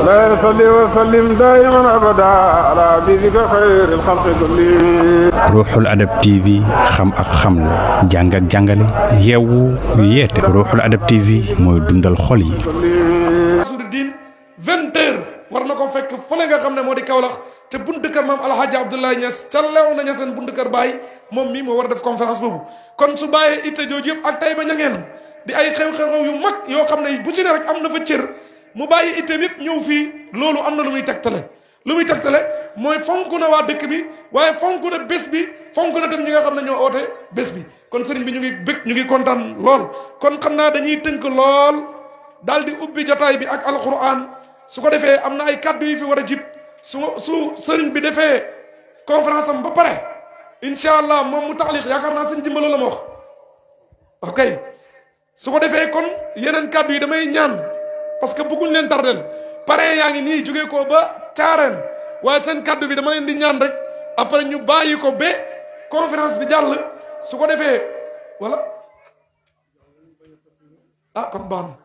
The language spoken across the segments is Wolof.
لا يصلي وسلم دائما ابدا على حبيبك خير الخلق كلهم. Ruuxul Adab TV xam ak xamle jàng ak jàngale yeewu yeete. Ruuxul Adab TV mooy dundal xol yi. Din 20h war na ko fekk fële nga xam ne moo di Kaolack te buntu kër maam Alhaji Abdoulaye Niass ca leew na Niassène buntu kër Baye moom mii moo war a def conférence boobu kon su bàyyee itte jooju yëpp ak tay ba ña ngeen di ay xew-xew yu mag yoo xam ne bu ci ne rek am na fa cër mu bàyyi itte yëpp ñëw fii loolu am na lu muy tegtale mooy fonk na waa dëkk bi waaye fonk na bés bi fonk na tam ñi nga xam ne ñoo oote bés bi kon sëriñ bi ñu ngi bëgg ñu ngi kontaan lool kon xam naa dañuy tënk lool daal di ubbi jotaay bi ak alquran su ko defee am na ay kaddu yi fi war a jib su sëriñ bi defee conférence am ba pare incha allah moom mu taxliq yaakaar naa sëñ Jimbalo la ma wax ok su ko defee kon yeneen kaddu yi damay ñaan parce que bëgguñ leen tardel pare yaa ngi nii jógee ko ba caareen waaye seen kaddu bi dama leen di ñaan rek après ñu bàyyi ko ba conférence bi jàll su ko defee wala kon baax na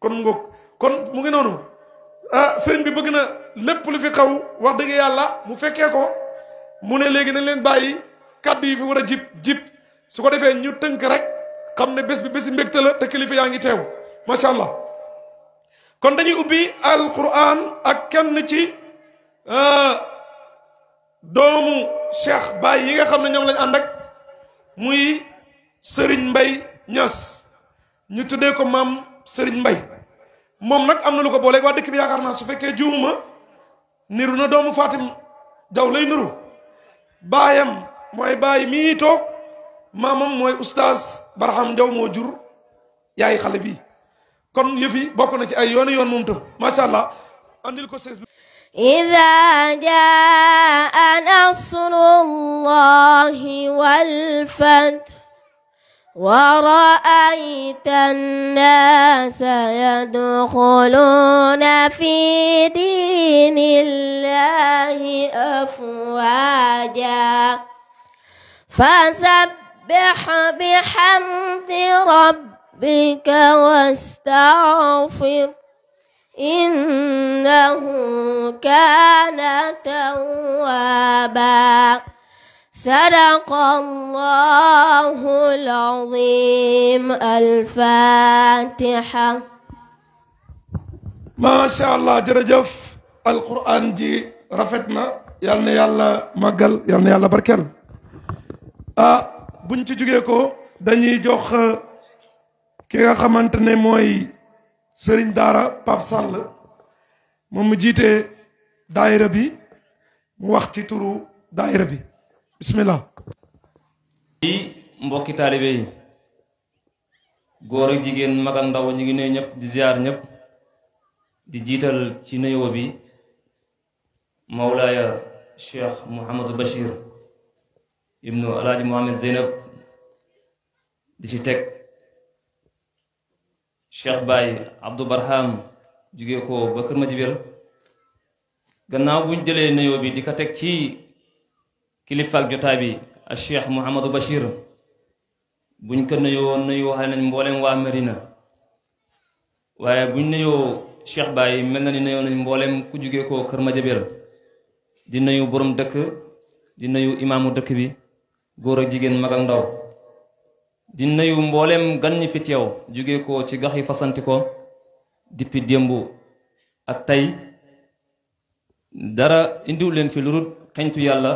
kon ngoog kon mu ngi noonu sëriñ bi bëgg na lépp lu fi xaw wax dëgg yàlla mu fekkee ko mu ne léegi nañ leen bàyyi kaddu yi fi war a jib su ko defee ñu tënk rek xam ne bés bi bési mbégte la te kilifa yaa ngi teew macha allah kon dañuy ubbi alquran ak kenn ci doomu Cheikh Baye yi nga xam ne ñoom lañ ànd ak muy Serigne Mbaye Niass ñu tuddee ko maam Serigne Mbaye moom nag am na lu ko booleeg waa dëkk bi yaakaar naa su fekkee juumuma niru na doomu Fatim Jaw lay niru baayam mooy Baye mii toog maamam mooy oustaz Barham Jaw moo jur yaay xale bi kon yëfi bokk na ci ay yoon moom tam macha allah andil ko sees bi إذا جاء نصر الله والفتح ورأيت الناس يدخلون في دين الله أفواجا فسبح بحمد ربك واستغفر إنه كان توابا صدق الله العظيم الفاتحة ما شاء الله jërëjëf alquran ji rafet na yal na yàlla màggal yal na yàlla barkeel buñ ci jógee ko dañuy jox ki nga xamante ne mooy sëriñ daara Pape Sall moom mu jiite daayira bi mu wax ci turu daayira bi bismillah mbokki taalibe yi góor ak jigéen mag ak ndaw ñu ngi nuyu ñëpp di ziar ñëpp di jiital ci nuyoo bi mawlaaya cheikh Mouhamadou Bachir ibnu alaaji Mohamed Zeynab di ci teg cheikh Baye Abdou Barham jugee ko ba Kër Madiabel gannaaw buñ jëlee nuyoo bi di ko teg ci kilifaak jotaay bi ak cheikh Mouhamadou Bachir buñ ko nuyoo xale nañ mboolem waa Medina waaye buñ nuyoo cheikh Baye mel na ni nuyoo nañ mboolem ku jugee ko Kër Madiabel di nuyu borom dëkk di nuyu imaamu dëkk bi góor ak jigéen mag ak ndaw di nuyu mboolem gan ñi fi teew jóge ko ci gox yi fasanti ko depuis démb ak tey dara indiw leen fi lu dul xeñtu yàlla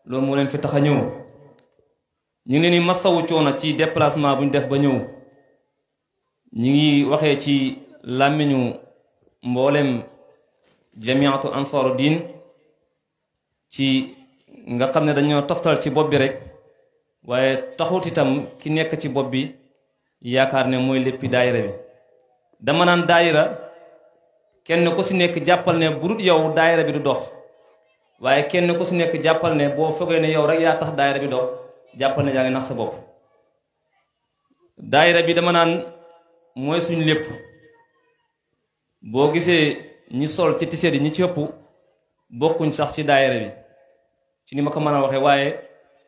loolu moo leen fi tax a ñëw ñu ngi leen di masawu coono ci déplacement bu ñu def ba ñëw ñu ngi waxee ci làmmiñu mboolem jamiatu ansaaru diin ci nga xam ne dañoo toftal ci bopp bi rek waaye taxut itam ki nekk ci bopp bi yaakaar ne mooy léppi daayira bi dama naan daayira kenn ku si nekk jàppal ne bu dul yow daayira bi du dox waaye kenn ku si nekk jàppal ne boo fogee ne yow rek yaa tax daayira bi dox jàppal ne yaa ngi nax sa bopp daayira bi dama naan mooy suñu lépp boo gisee ñi sol ci tiseet yi ñi ci ëpp bokkuñ sax ci daayira bi ci ni ma ko mën a waxee waaye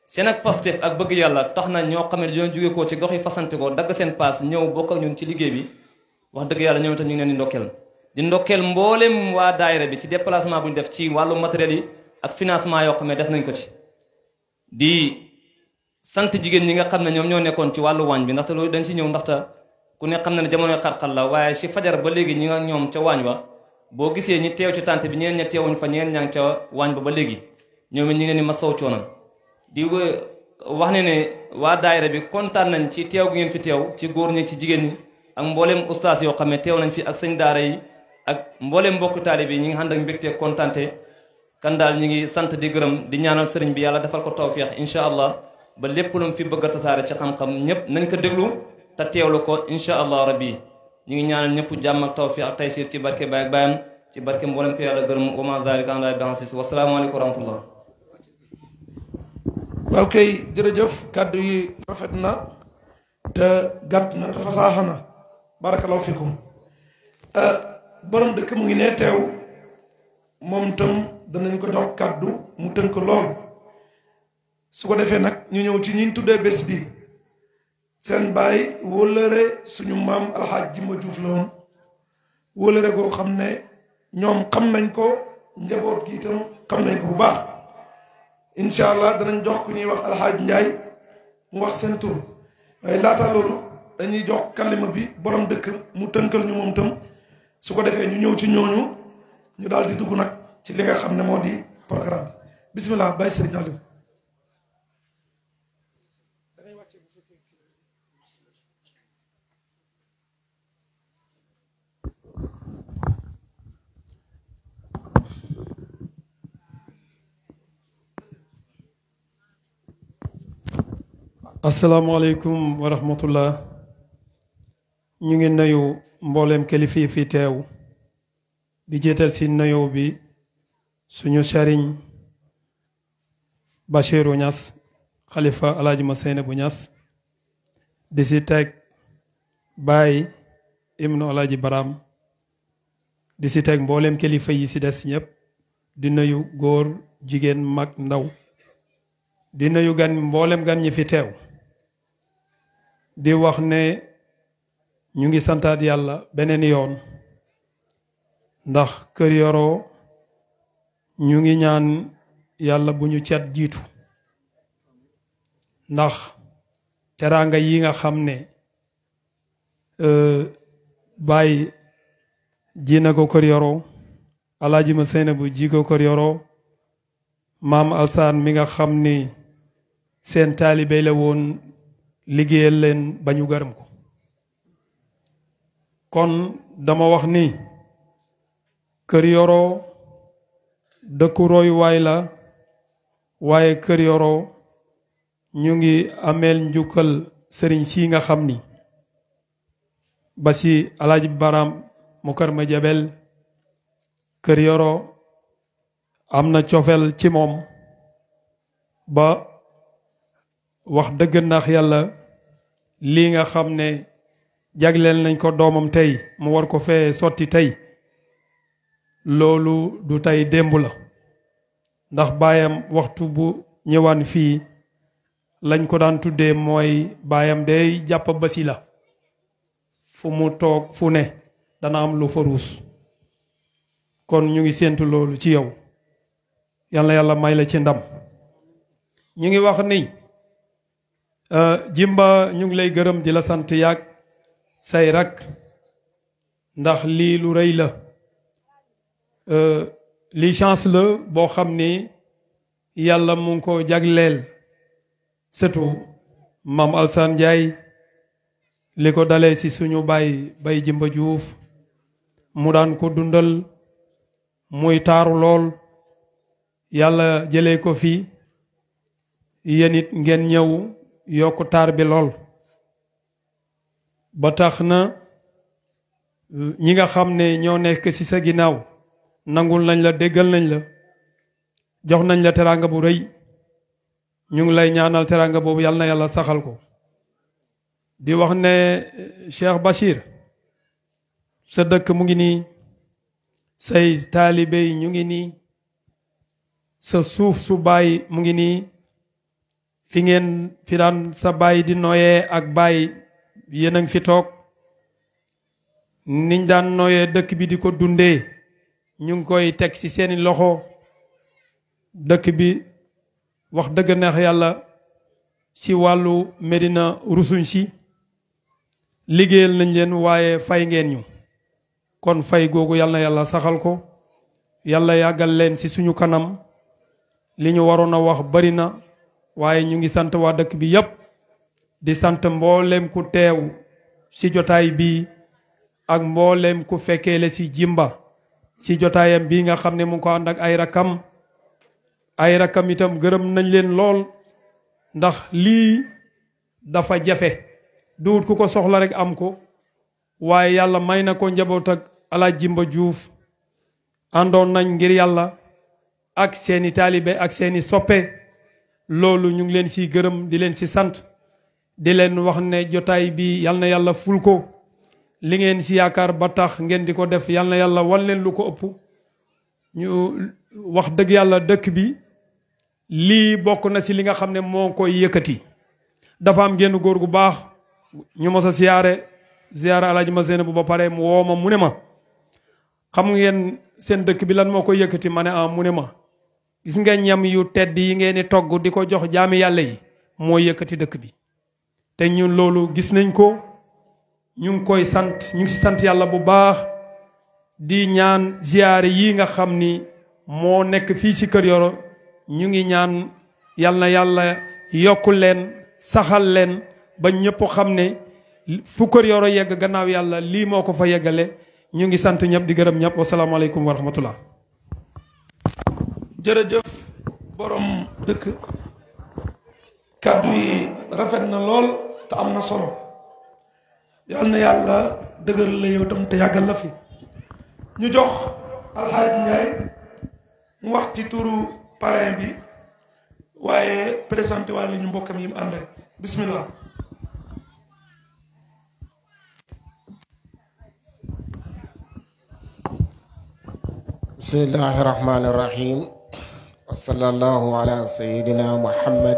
seen ak Pastef ak bëgg yàlla tax na ñoo xam ne dañoo jóge ko ci gox yi fasante ko dagg seen paas ñëw bokk ak ñun ci liggéey bi wax dëgg yàlla ñoom itam ñu ngi leen di ndokkeel di ndokkeel mboolem waa daayira bi ci déplacement bu ñu def ci wàllu matériel yi ak financement yoo xam ne def nañ ko ci di sant jigéen ñi nga xam ne ñoom ñoo nekkoon ci wàllu waañ bi ndaxte loolu dañ ci ñëw ndaxte ku ne xam na ne jamonoy xarxal la waaye ci fajar ba léegi ñi nga ñoom ca waañ wa boo gisee ñi teew ci tànt bi ñeen ña teewuñ fa ñeen ñaa ngi ca waañ ba léegi ñoom it ñi ngeen ni ma saw coonam di wax ne waa daayira bi kontaan nañ ci teew gi ngeen fi teew ci góor ñi ci jigéen ñi ak mboolem ustaas yoo xam ne teew nañ fi ak sëñ daara yi ak mboolem mbokku taalibe yi ñi nga ànd ak mbégte kontante kan daal ñi ngi sant di gërëm di ñaanal sëriñ bi yàlla defal ko tawféex incha allah ba lépp lu mu fi bëgg a tasaare ci xam-xam ñëpp nañ ko déglu te teewlu ko incha allah rabbi ñu ngi ñaanal ñëpp jàmm ak tawféex ak taysir ci barke baay ak baayam ci barke mboolem ko yàlla gërëm wa ma dalika ala bi aziz wa salaamu aleykum wa rahmatullah. waaw kay jërëjëf kàddu yi rafet na te gàtt na te fasaaxa na barakallahu fikum borom dëkk mu ngi ne teew moom tam danañ ko jox kàddu mu tënk lool su ko defee nag ñu ñëw ci ñiñ tuddee bés bi seen baay wóllëre suñu maam alxaaj Jimba Juuf la woon wóllëre goo xam ne ñoom xam nañ ko njaboot gi itam xam nañ ko bu baax incha allah danañ jox ku ñuy wax alxaaj Njaay mu wax seen tur waaye laata loolu dañuy jox kalima bi borom dëkk mu tënkal ñu moom tam su ko defee ñu ñëw ci ñooñu ñu daal di dugg nag ci li nga xam ne moo di programme bi bismillah Baye Serigne Aliou. asalaamaaleykum wa rahmatullah ñu ngi nuyu mbooleem kilifa yi fi teew di jiital si nuyoo bi suñu sëriñ Bachiru Ñas xalifa alaaji ma Seynabu Ñas di si teg Baay ibnu alaaji Baram di si teg mbooleem kilifa yi si des ñëpp di nuyu góor jigéen mag ndaw di nuyu gan mbooleem gan ñi fi teew di wax ne ñu ngi santaat yàlla beneen yoon ndax Kër Yoro ñu ngi ñaan yàlla bu ñu cet jiitu ndax teraanga yi nga xam ne Baay ji na ko Kër Yoro alaaji ma Seynabu ji ko Kër Yoro maam Alsaan mi nga xam ni seen taalibe la woon liggéeyal leen ba ñu gërëm ko kon dama wax ni Kër Yoro dëkku royuwaay la waaye Kër Yoro ñu ngi ameel njukkal sëriñ si nga xam ni ba si alaaji Baram mu kër ma jabel Kër Yoro am na cofeel ci moom ba wax dëgg ndax yàlla lii nga xam ne jagleel nañ ko doomam tey mu war ko fee sotti tey loolu du tey démb la ndax baayam waxtu bu ñëwaan fii lañ ko daan tuddee mooy baayam day jàpp basi la fu mu toog fu ne dana am lu fa ruus kon ñu ngi séentu loolu ci yow yàlla yàlla may la ci ndam ñu ngi wax ni Jimba ñu ngi lay gërëm di la sant yaag say rak ndax lii lu rëy la lii chance la boo xam ni yàlla mu ngi ko jagleel surtout maam Alsaan Njaay li ko dalee ci suñu bay Jimba Juuf mu daan ko dundal muy taaru lool yàlla jëlee ko fii yéen it ngeen ñëw yokk taar bi lool ba tax na ñi nga xam ne ñoo nekk ci sa ginnaaw nangul nañ la déggal nañ la jox nañ la teraanga bu rëy ñu ngi lay ñaanal teraanga boobu yàlla na yàlla saxal ko di wax ne Cheikh Bachir sa dëkk mu ngi nii say taalibe yi ñu ngi nii sa suuf su baay mu ngi nii fi ngeen fi daan sa baay di noyee ak baay yéen a ngi fi toog niñ daan nooyee dëkk bi di ko dundee ñu ngi koy teg ci seeni loxo. dëkk bi wax dëgg neex yàlla ci wàllu Médina rusuñ si liggéeyal nañ leen waaye fay ngeen ñu kon fay googu yàlla na yàlla saxal ko yàlla yàggal leen ci suñu kanam li ñu waroon a wax bari na waaye ñu ngi sant waa dëkk bi yépp di sant mbooleem ku teew ci jotaay bi ak mbooleem ku fekkee le ci jimba ci jotaayam bi nga xam ne mu ngi ko ànd ak ay rakam itam gërëm nañ leen lool ndax lii dafa jafe duut ku ko soxla rek am ko waaye yàlla may na ko njaboot ak Alaaji Jimba Juuf àndoon nañ ngir yàlla ak seeni taalibe ak seeni soppe loolu ñu ngi leen ci gërëm di leen ci sant di leen wax ne jotaay bi yal na yàlla ful ko li ngeen ci yaakaar ba tax ngeen di ko def yal na yàlla wan leen lu ko ëpp ñu wax dëgg yàlla dëkk bi lii bokk na ci li nga xam ne moo koy yëkkati dafa am genn góor gu baax ñu mos a siyaare Alaaji ma Seyna bu ba pare mu woo ma mu ne ma xam ngeen seen dëkk bi lan moo koy yëkkati ma ne mu ne ma gis nga ñam yu tedd yi ngeen di togg di ko jox jaami yàlla yi moo yëkkati dëkk bi te ñun loolu gis nañ ko ñu ngi koy sant ñu ngi ci sant yàlla bu baax di ñaan ziyaare yi nga xam ni moo nekk fii ci Kër Yoro ñu ngi ñaan yal na yàlla yokku leen saxal leen ba ñëpp xam ne fu Kër Yoro yegg gannaaw yàlla lii moo ko fa yeggale ñu ngi sant ñëpp di gërëm ñëpp wasalaamaaleykum wa rahmatullah. jërëjëf borom dëkk kàddu yi rafet na lool te am na solo yal na yàlla dëgëral la yow tam te yàggal la fi ñu jox Alxaaji Njaay mu wax ci turu parrain bi waaye présenté waale ñu mbokkam yi mu ànd ak bismillah. bismillahi rahmani rahim wa sallallahu ala sayidina muhammad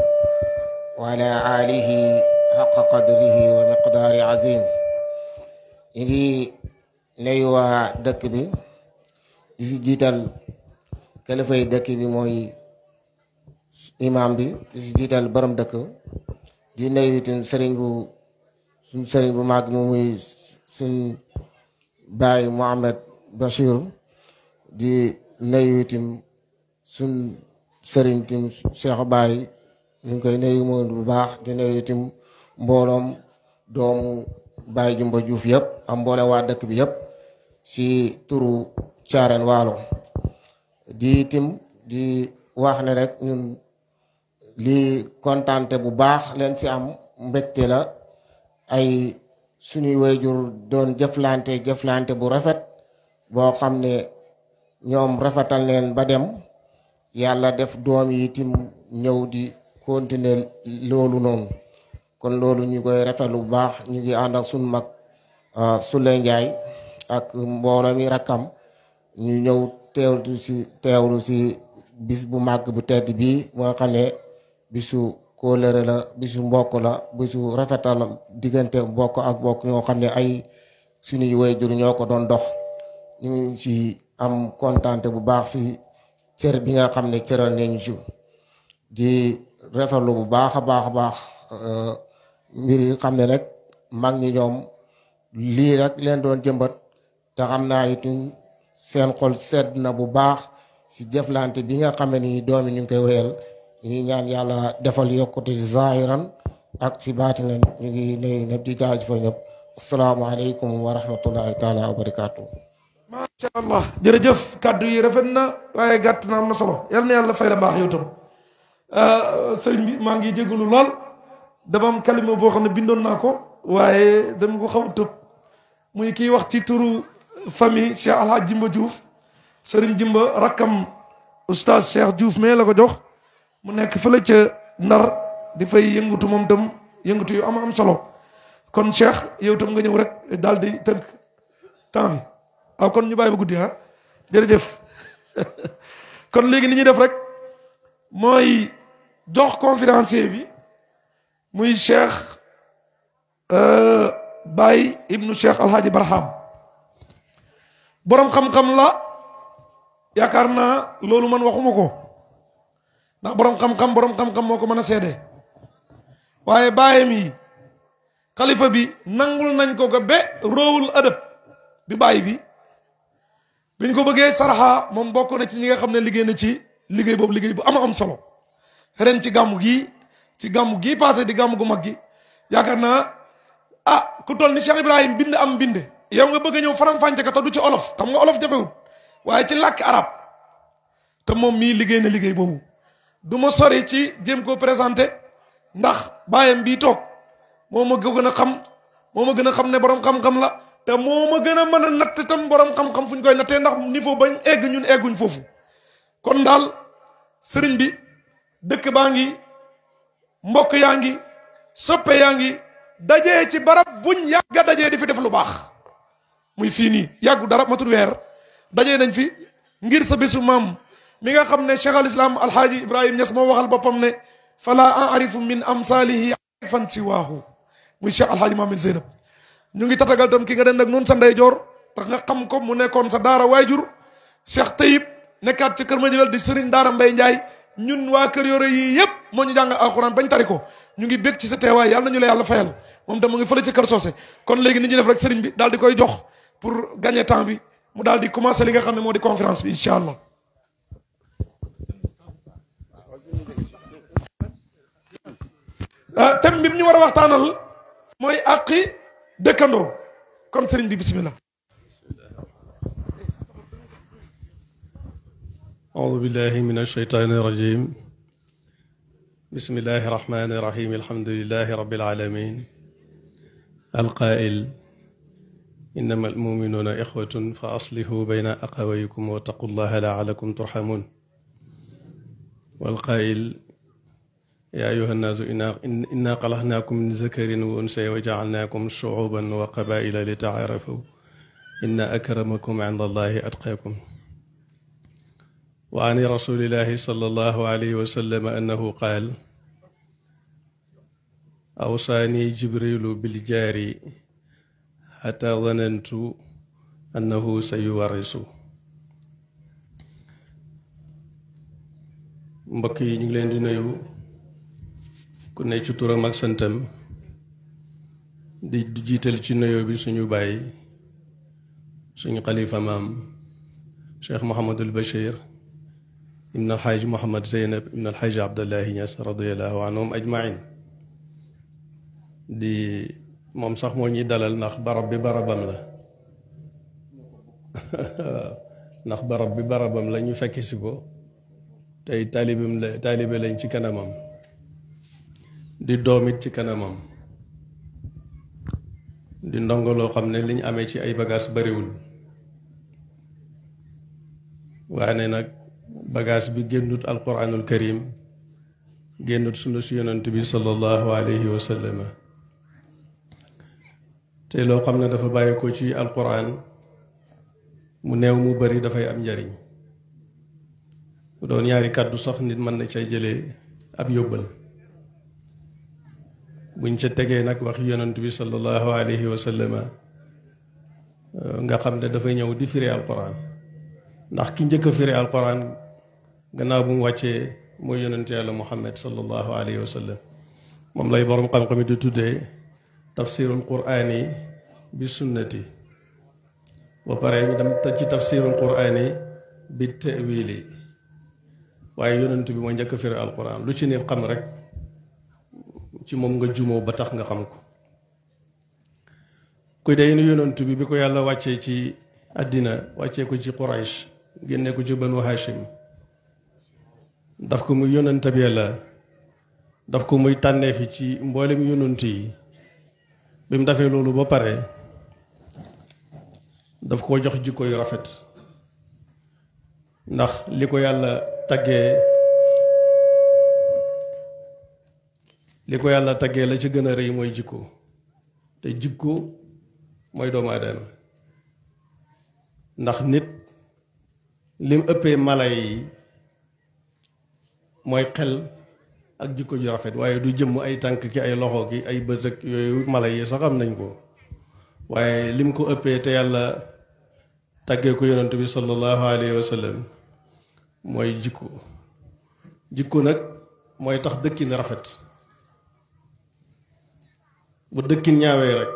wa ala alihi xaqa qadrihi wa miqdaari azim. ñu ngi nuyu waa dëkk bi di si jiital kilifay dëkk bi mooy imam bi di si jiital borom dëkk di nuyu itam sëriñ bu mag mi muy suñ baay Mohamed Bachir di nuyu itam suñ sëriñ itam Cheikh Baye ñu ngi koy nuyu moom bu baax di nuyu itam mbooloom doomu Baye Jumba Juuf yëpp am mboolem waa dëkk bi yëpp ci turu Thiarène Waalo di itam di wax ne rek ñun lii kontante bu baax leen ci am mbégte la ay suñuy wayjur doon jëflante bu rafet boo xam ne ñoom rafetal leen ba dem yàlla def doom yi itam ñëw di continuer loolu noonu kon loolu ñu koy rafetlu bu baax ñu ngi ànd ak suñu mag Souley Ndiaye ak mbooloo mi rakkam ñu ñëw teewlu si bis bu màgg bu tedd bii moo xam ne bisu kóolëre la bisu mbokk la bisu rafetal diggante mbokk ak mbokk ñoo xam ne ay suñuy waajur ñoo ko doon dox ñu ngi ci am kontante bu baax si cër bi nga xam ne cëral nañu ci di rafetlu bu baax a baax mbir yi xam ne rek mag ñi ñoom lii rek leen doon jëmbat te xam naa itam seen xol sedd na bu baax si jëflante bi nga xam ne ni doom yi ñu ngi koy wéyal ñu ngi ñaan yàlla defal yokkute si zahiran ak si baatinan ñu ngi nuyu ñëpp di jaajëfal ñëpp asalaamaaleykum wa rahmatullahi taala wa barakaatu. macha allah jërëjëf kàddu yi rafet na waaye gàtt na am na solo yal na yàlla fay la baax yow tam sëriñ bi maa ngi jégalu lool dama am kalima boo xam ne bindoon naa ko waaye dama ko xaw a tëb muy kiy wax ci turu famille Cheikh Alhaji Jimba Diouf sëriñ Jimba rakkam oustaz Cheikh Diouf mais la ko jox mu nekk fële ca Ndar di fay yëngatu moom tam yëngatu yu am solo kon Cheikh yow tam nga ñëw rek daal di tënk temps bi waaw kon ñu bàyyi ba guddi jërëjëf kon léegi ni ñuy def rek mooy jox conférencier bi muy Cheikh Baye ibnu Cheikh Alhaji Barham borom xam-xam la yaakaar naa loolu man waxuma ko ndax borom xam-xam moo ko mën a seede waaye baayam yi xalifa bi nangul nañ ko ba roowul adab bi bàyyi bi biñ ko bëggee sarxa moom bokk na ci ñi nga xam ne liggéey na ci liggéey boobu liggéey bu am solo ren ci gàmmu gii passé di gàmmu gu mag gi yaakaar naa ku toll ni Cheikh Ibrahim bind am bind yow nga bëgg a ñëw faram-fàcce ko te du ci olof xam nga olof jafewut waaye ci làkk arab te moom mii liggéey na liggéey boobu du ma sori ci jéem koo présenté ndax baayam bii toog moo ma gën a xam ne borom xam-xam la te moo ma gën a mën a natt tam borom xam-xam fu ñu koy nattee ndax niveau bañ egg ñun egguñ foofu kon daal sëriñ bi dëkk baa ngi mbokk yaa ngi soppe yaa ngi dajee ci barab buñ yàgga dajee di fi def lu baax muy fii nii yàggu dara matul weer dajee nañ fi ngir sa bésu maam mi nga xam ne Cheikh al Islam alhaaji Ibrahim Niass moo waxal boppam ne fala arifu min amsalihi arifan siwaahu muy Cheikh alhaaji Maamil Zeynab ñu ngi tatagal tam ki nga den nag noonu sa ndeyjoor tax nga xam ko mu nekkoon sa daara waajur Cheikh Tayib nekkaat ci kër ma jëwel di sëriñ daara Mbay Njaay ñun waa kër yore yii yëpp moo ñu jàng alxuraan bañ tari ko ñu ngi bég ci sa teewaay yàlla nañu la yàlla fayal moom tam mu ngi fële ci kër soose kon léegi ni ñu def rek sëriñ bi daal di koy jox pour gagner temps bi mu daal di commencer li nga xam ne moo di conférence bi incha allah thème bi ñu war a waxtaanal mooy àqi dëkkandoo kon sëriñ bi bismillah أعوذ بالله من الشيطان الرجيم بسم الله الرحمن الرحيم الحمد لله رب العالمين القائل إنما المؤمنون إخوة فأصلحوا بين أخويكم واتقوا الله لعلكم ترحمون والقائل يا أيها الناس إنا خلقناكم من ذكر وأنثى وجعلناكم شعوبا وقبائل لتعارفوا إن أكرمكم عند الله أتقاكم وعن رسول الله صلى الله عليه وسلم أنه قال أوصاني جبريل بالجار حتى ظننت أنه سيورث mbokk yi ñu ngi leen di nuyu ku ne ci turam ak santam di jiital ci nuyoo bi suñu baay suñu xalifa maam Cheikh Mouhamadul Bachir ibn alxaaj Mouhamad Zeynab ibn alxaaj Abdallahi Niass radiallahu anhum ajmain di moom sax moo ñuy dalal ndax barab bi barabam la ndax barab bi barabam la ñu fekk si ko tey taalibe lañ ci kanamam di doomit ci kanamam di ndongo loo xam ne li ñu amee ci ay bagages bariwul waaye nag bagage bi génnut alquranul karim génnut sunu si yonent bi sallallahu alayhi wa sallam te loo xam ne dafa bàyyi ko ci alquran mu néew mu bari dafay am njariñ bu doon ñaari kàddu sax nit mën na cay jëlee ab yóbbal buñ ca tegee nag wax yonent bi sallallahu alayhi wa sallam nga xam ne dafa ñëw di firi alquran ndax ki njëkk a firi alquran gannaaw bu mu wàccee mooy yonent yàlla muhammad sallallahu alayhi wa sallam moom lay borom xam-xam yi di tuddee tafsirul qur'ani bi sunnati ba pare ñu dem ci tafsirul qur'ani bi tawili waaye yonent bi moo njëkk a firi alquran lu ci nit xam rek ci moom nga jumoo ba tax nga xam ko ku day nu yonent bi ko yàlla wàccee ci àddina wàccee ko ci Quraysh génne ko ci banu Hashim daf ko muy yonent bi yàlla daf ko muy tànnee fi ci mboolem yonent yi bi mu defee loolu ba pare daf koo jox jikko yu rafet ndax li ko yàlla taggee la ci gën a rëy mooy jikko te jikko mooy doomu aadama ndax nit lim ëppee mala yi mooy xel ak jikko ju rafet waaye du jëmm ay tànk ki ay loxo ki ay bët ak yooyu mala yi sax am nañ ko waaye lim ko ëppee te yàlla tàggee ko yonent bi sallallahu alayhi wa sallam mooy jikko. jikko nag mooy tax dëkkin rafet. bu dëkkin ñaawee rek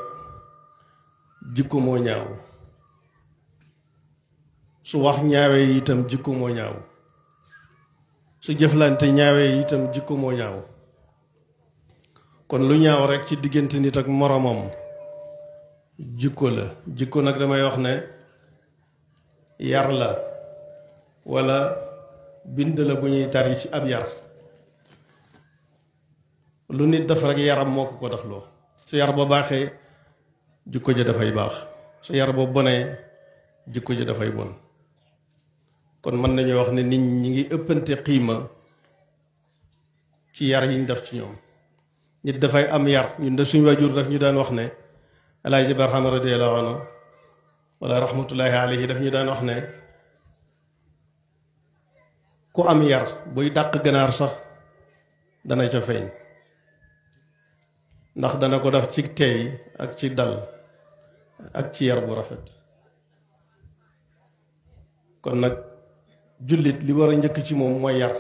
jikko moo ñaaw, su wax ñaawee itam jikko moo ñaaw, su jëflante ñaawee itam jikko moo ñaaw. kon lu ñaaw rek ci diggante nit ak moromam jikko la. jikko nag damay wax ne yar la walla bind la bu ñuy tari ci ab yar. lu nit def rek yaram moo ko def loo. su yar ba baaxee jikko ja dafay baax, su yar ba bonee jikko ja dafay bon. kon mën nañu wax ne nit ñi ngi ëppante xiima ci yar yi ñu def ci ñoom. nit dafay am yar. ñun de suñu waajur daf ñu daan wax ne Alaaji Barham radiyallahu anhu wala rahmatullahi alayhi daf ñu daan wax ne ku am yar buy dàq ganaar sax dana ca feeñ, ndax dana ko def ci teey ak ci dal ak ci yar bu rafet. kon nag jullit li war a njëkk ci moom mooy yar.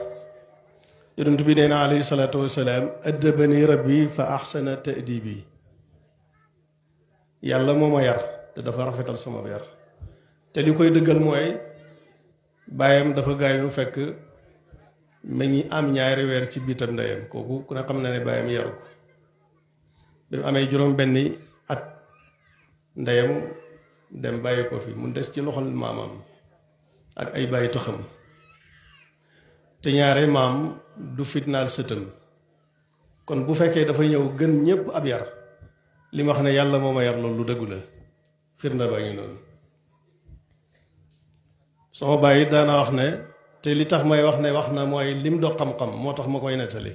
yonent bi nee na alayhi salaatu wasalaam addabani rabbi fa ahsana ta'dibi. yàlla moo ma yar te dafa rafetal sama yar. te li koy dëggal mooy baayam dafa gaañu fekk ma ngi am ñaari weer ci biitam ndeyam. kooku ku ne xam na ne baayam yaru ko. bi mu amee juróom benni at ndeyam dem bàyyi ko fi mu des ci loxol maamam ak ay bàyyi taxam. te ñaare maam du fitnaal sëtam. kon bu fekkee dafa ñëw gën ñépp ab yar, li ma wax ne yàlla moo ma yar loolu lu dëggu la. firnda baa ngi noonu. sama bàyyi daana wax ne, te li tax may wax ne wax na mooy lim do xam-xam moo tax ma koy nettali.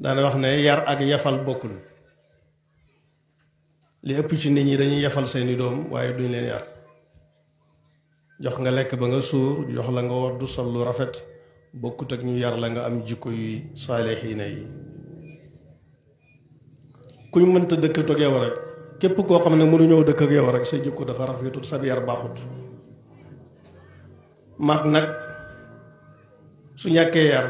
daana wax ne yar ak yafal bokkul. li ëpp ci nit ñi dañuy yafal seeni doom waaye duñ leen yar. jox nga lekk ba nga suur, jox la nga woddu sol lu rafet, bokkut ak ñu yar la nga am jikko yuy saalixiina yi. kuñ mënta dëkk ak yow rek, képp koo xam ne mënuñoo dëkk ak yow rek sa jikko dafa rafetut, sa yar baaxut. mag nag su ñàkkee yar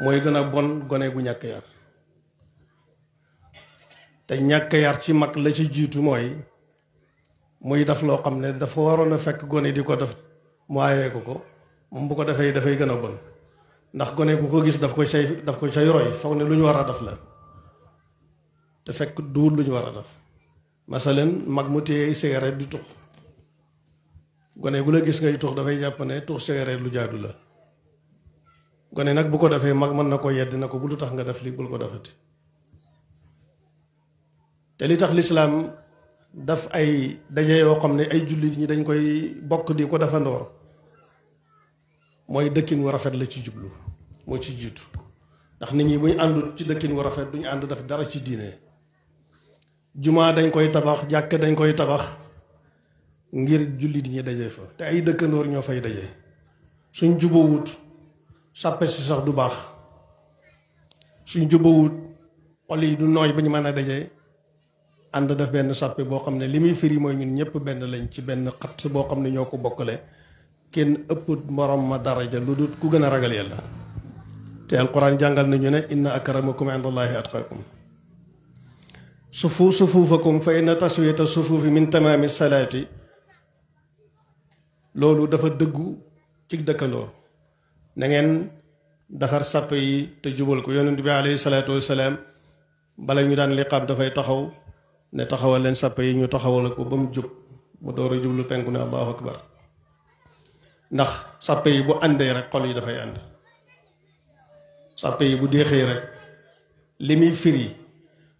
mooy gën a bon gone gu ñàkk yar. te ñàkk yar ci mag la ci jiitu mooy muy def loo xam ne dafa waroon a fekk gone di ko def mu aayee ko moom bu ko defee dafay gën a bon. ndax gone gu ko gis daf ko cay roy foog ne lu ñu war a def la te fekk duul lu ñu war a def. masalan mag mu téye cigarette di tux, gone gu la gis ngay tux dafay jàpp ne tux cigarette lu jaadu la. gone nag bu ko defee mag mën na ko yedd na ko bu lu tax nga def lii bul ko defati. te li tax lislaam daf ay daje yoo xam ne ay jullit ñi dañ koy bokk di ko defandoor mooy dëkkin wu rafet la ci jublu, moo ci jiitu. ndax nit ñi buñ àndut ci dëkkin wu rafet duñu ànd def dara ci diine. jumaa dañ koy tabax, jàkk dañ koy tabax ngir jullit ñi daje fa, te ay dëkkandoor ñoo fay daje. suñ jubawut sàppe si sax du baax. suñ jubawut xol yi du nooy ba ñu mën a daje ànd def benn sàppe boo xam ne li muy firi mooy ñun ñëpp benn lañ ci benn xat boo xam ne ñoo ko bokkale. kenn ëpp morom ma daraja lu dul ku gën a ragal yàlla. te alquran jàngal nañu ne inna akramakum indallahi atqakum. sufuufakum fa inna taswiyata sufuufi min tamaami salaati. loolu dafa dëggu ci dëkkandoor. na ngeen defar sàppe yi te jubal ko. yonent bi alayhi salaatu wasalaam bala ñu daan liqaam dafay taxaw ne taxawal leen sàppe yi ñu taxawal ko ba mu jub mu door a jublu penku ne allahu akbar. ndax sàppe yi bu àndee rek xol yi dafay ànd. sàppe yi bu deexee rek li muy firi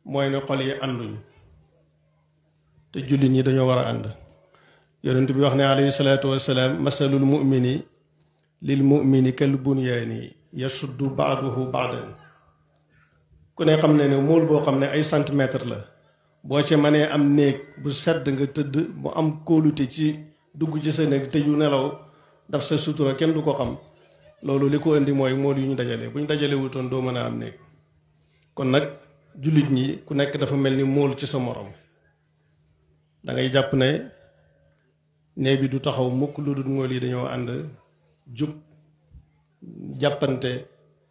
mooy ne xol yi ànduñ, te jullit ñi dañoo war a ànd. yonent bi wax ne alayhi salaatu wasalaam masalul mu'mini lil mu'mini kal bunyaani yasuddu ba'duhu ba'dan. ku ne xam ne ne mool boo xam ne ay centimètre la, boo ca mënee am néeg bu sedd nga tëdd mu am kóolute ci dugg ci sa néeg te yu nelaw daf sa sutura kenn du ko xam. loolu li ko indi mooy mool yu ñu dajale. bu ñu dajale wutoon doo mën a am néeg. kon nag jullit ñi ku nekk dafa mel ni mool ci sa morom. da ngay jàpp ne nee bi du taxaw mukk lu dul ngool yi dañoo ànd jub jàppante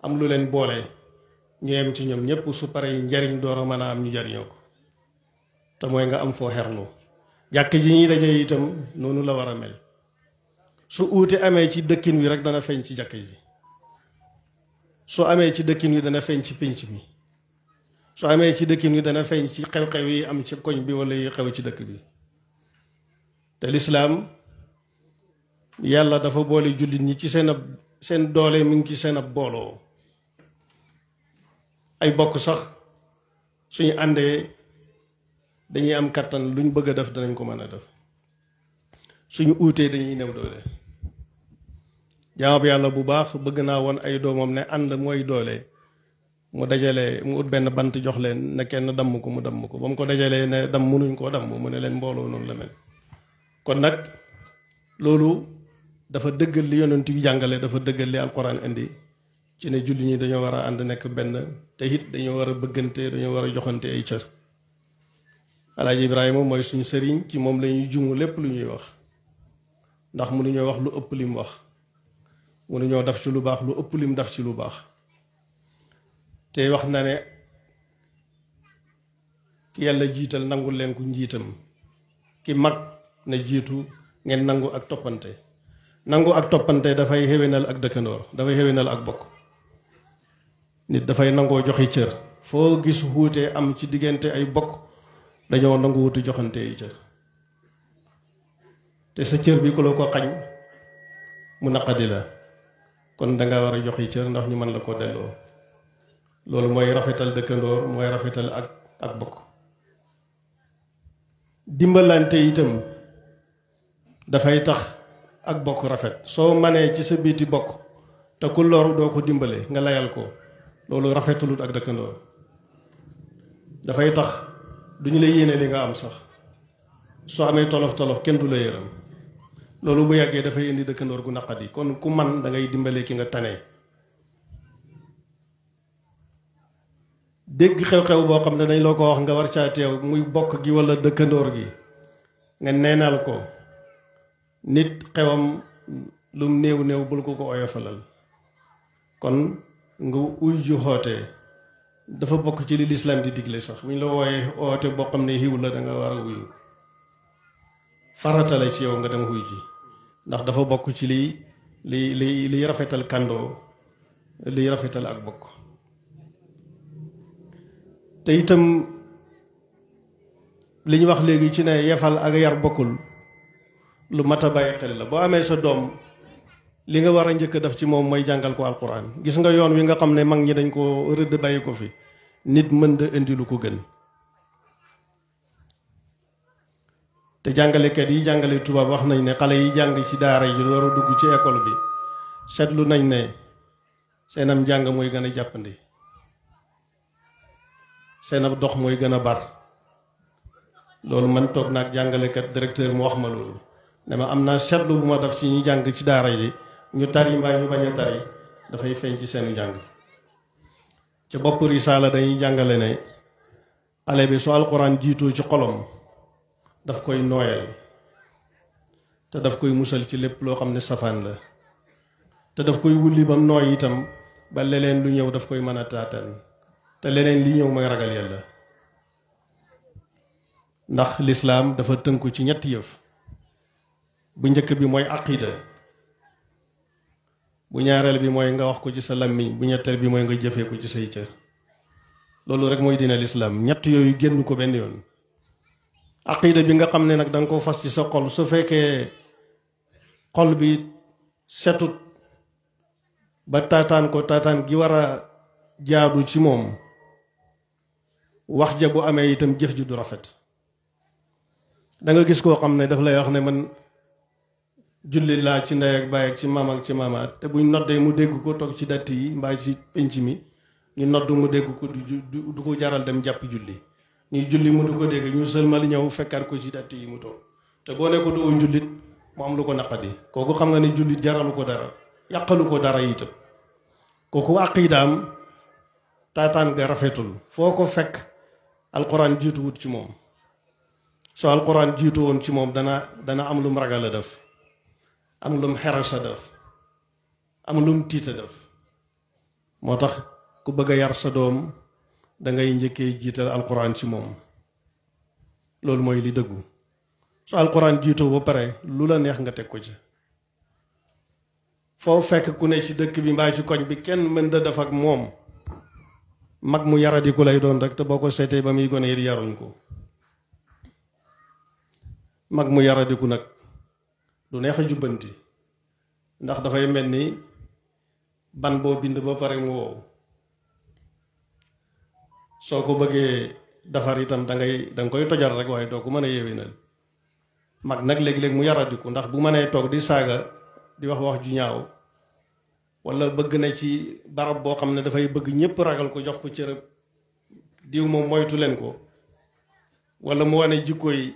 am lu leen boole ñu yem ci ñoom ñëpp su paree njariñ door a mën a am ñu jariñoo ko te mooy nga am foo xerlu jàkk ji ñuy daje itam noonu la war a mel su uute amee ci dëkkin wi rek dana feeñ ci jàkk ji su amee ci dëkkin wi dana feeñ ci pénc mi su amee ci dëkkin wi dana feeñ ci xew-xew yi am ci koñ bi wala yi xew ci dëkk bi te lislaam yàlla dafa boole jullit ñi ci seen doole mi ngi ci seen ab booloo ay bokk sax suñu àndee dañuy am kattan luñ bëgg a def danañ ko mën a def suñu uutee dañuy néew doole jaamab yàlla bu baax bëgg naa woon ay doomam ne ànd mooy doole mu dajale mu ut benn bant jox leen ne kenn damm ko mu damm ko ba mu ko dajalee ne dam mënuñ koo damm mu ne leen mbooloo noonu la mel kon nag loolu dafa dëggal li yonent yu jàngale dafa dëggal li alquran indi ci ne julli ñi dañoo war a ànd nekk benn te it dañoo war a bëggante dañoo war a joxante ay cër alaaji Ibrahima mooy suñu sëriñ ci moom la ñuy jumu lépp lu ñuy wax ndax mënuñoo wax lu ëpp lim wax mënuñoo def ci lu baax lu ëpp lim def ci lu baax te wax na ne ki yàlla jiital nangul leen ku njiitam ki mag na jiitu ngeen nangu ak toppante nangu ak toppante dafay xéwénal ak dëkkandoor dafay xéwénal ak bokk nit dafay nangoo joxe cër foo gis wuute am ci diggante ay bokk dañoo nangu wuti joxante yi cër te sa cër bi ku la ko xañ mu naqadi la kon danga war a joxe cër ndax ñu mën la ko delloo loolu mooy rafetal dëkkandoor mooy rafetal ak bokk dimbalante itam dafay tax ak bokk rafet soo manee ci sa biiti bokk te ku loru doo ko dimbale nga layal ko loolu rafetalut ak dëkkandoor dafay tax duñu la yéene li nga am sax soo amee tolof-tolof kenn du la yërëm loolu bu yàggee dafay indi dëkkandoor gu naqadi kon ku man da ngay dimbale ki nga tane dégg xew-xew boo xam ne dañ loo ko wax nga war caa teew muy bokk gi walla dëkkandoor gi nga neenal ko nit xewam lum néew néew bul ko oyofalal kon nga uy ju xoote dafa bokk ci li lislaam di digle sax bu ñu la wooyee oote boo xam ne xiw la danga war a wuyu faratale ci yow nga dem xuy ji ndax dafa bokk ci liy rafetal kàndoo liy rafetal ak bokk te itam li ñu wax léegi ci ne yefal ak yar bokkul lu mat a bàyyi xel la boo amee sa doom li nga war a njëkk def ci moom mooy jàngal ko alquran gis nga yoon wi nga xam ne mag ñi dañ ko rëdd bàyyi ko fi nit mën da indi lu ko gën te jàngalekat yi jàngale tubaab wax nañ ne xale yi jàng ci daara yi war a dugg ci école bi seetlu nañ ne seenam njàng mooy gën a jàppandi seenam dox mooy gën a bar loolu man toog naag jàngalekat directeur mu wax ma loolu ne ma am naa seetlu bu ma def ci ñi jàng ci daara yi ñu tari mbaa ñu bañ a tari dafay feeñ ci seenu jàng ca bopp risaala dañuy jàngale ne xale bi su alxuraan jiitoo ci xolom daf koy nooyal te daf koy musal ci lépp loo xam ne safaan la te daf koy wulli bam nooy itam ba leneen lu ñëw daf koy mën a taataan te leneen li ñëw mooy ragal yàlla ndax lislaam dafa tënku ci ñetti yëf bu njëkk bi mooy aqida bu ñaareel bi mooy nga wax ko ci sa làmmiñ bu ñetteel bi mooy nga jëfee ko ci say cër loolu rek mooy diine lislaam ñett yooyu génn ko benn yoon aqida bi nga xam ne nag da nga ko fas ci sa xol su fekkee xol bi setut ba taataan ko taataan gi war a jaadu ci moom wax ja bu amee itam jëf ji du rafet da nga gis koo xam ne daf lay wax ne man julli laa ci ndey ak baay ak ci maam ak ci maamaat te buñ noddee mu dégg ko toog ci datt yi mbaa ci penc mi ñu nodd mu dégg ko du ko jaral dem jàpp julli ñuy julli mu du ko dégg ñu sëlmal ñëw fekkaat ko ci datt yi mu toog te boo ne ko doo jullit mu am lu ko naqadi kooku xam nga ne jullit jaralu ko dara yàqalu ko dara itam kooku aqiidaam taataan ga rafetul foo ko fekk alquran jiitu wut ci moom soo alquran jiitu woon ci moom dana am lum ragal a def, am lum xeras a def, am lum tiita def. moo tax ku bëgg a yar sa doom dangay njëkkee jiital alquran ci moom. loolu mooy li dëggu. su alquran jiitoo ba pare lu la neex nga teg ko ci. foo fekk ku ne ci dëkk bi mbaa ci koñ bi kenn mën da def ak moom, mag mu yaradiku lay doon rek, te boo ko seetee ba muy gone yi yaruñ ko. mag mu yaradiku nag du neex a jubbanti, ndax dafay mel ni ban boo bind ba pare mu wow. soo ko bëggee defar itam danga koy tojal rek, waaye doo ko mën a yéwénal. mag nag léeg-léeg mu yaradiku, ndax bu mënee toog di saaga di wax ju ñaaw, wala bëgg na ci barab boo xam ne dafay bëgg ñépp ragal ko, jox ko cërëb diw moom moytu leen ko, wala mu wane jikko yi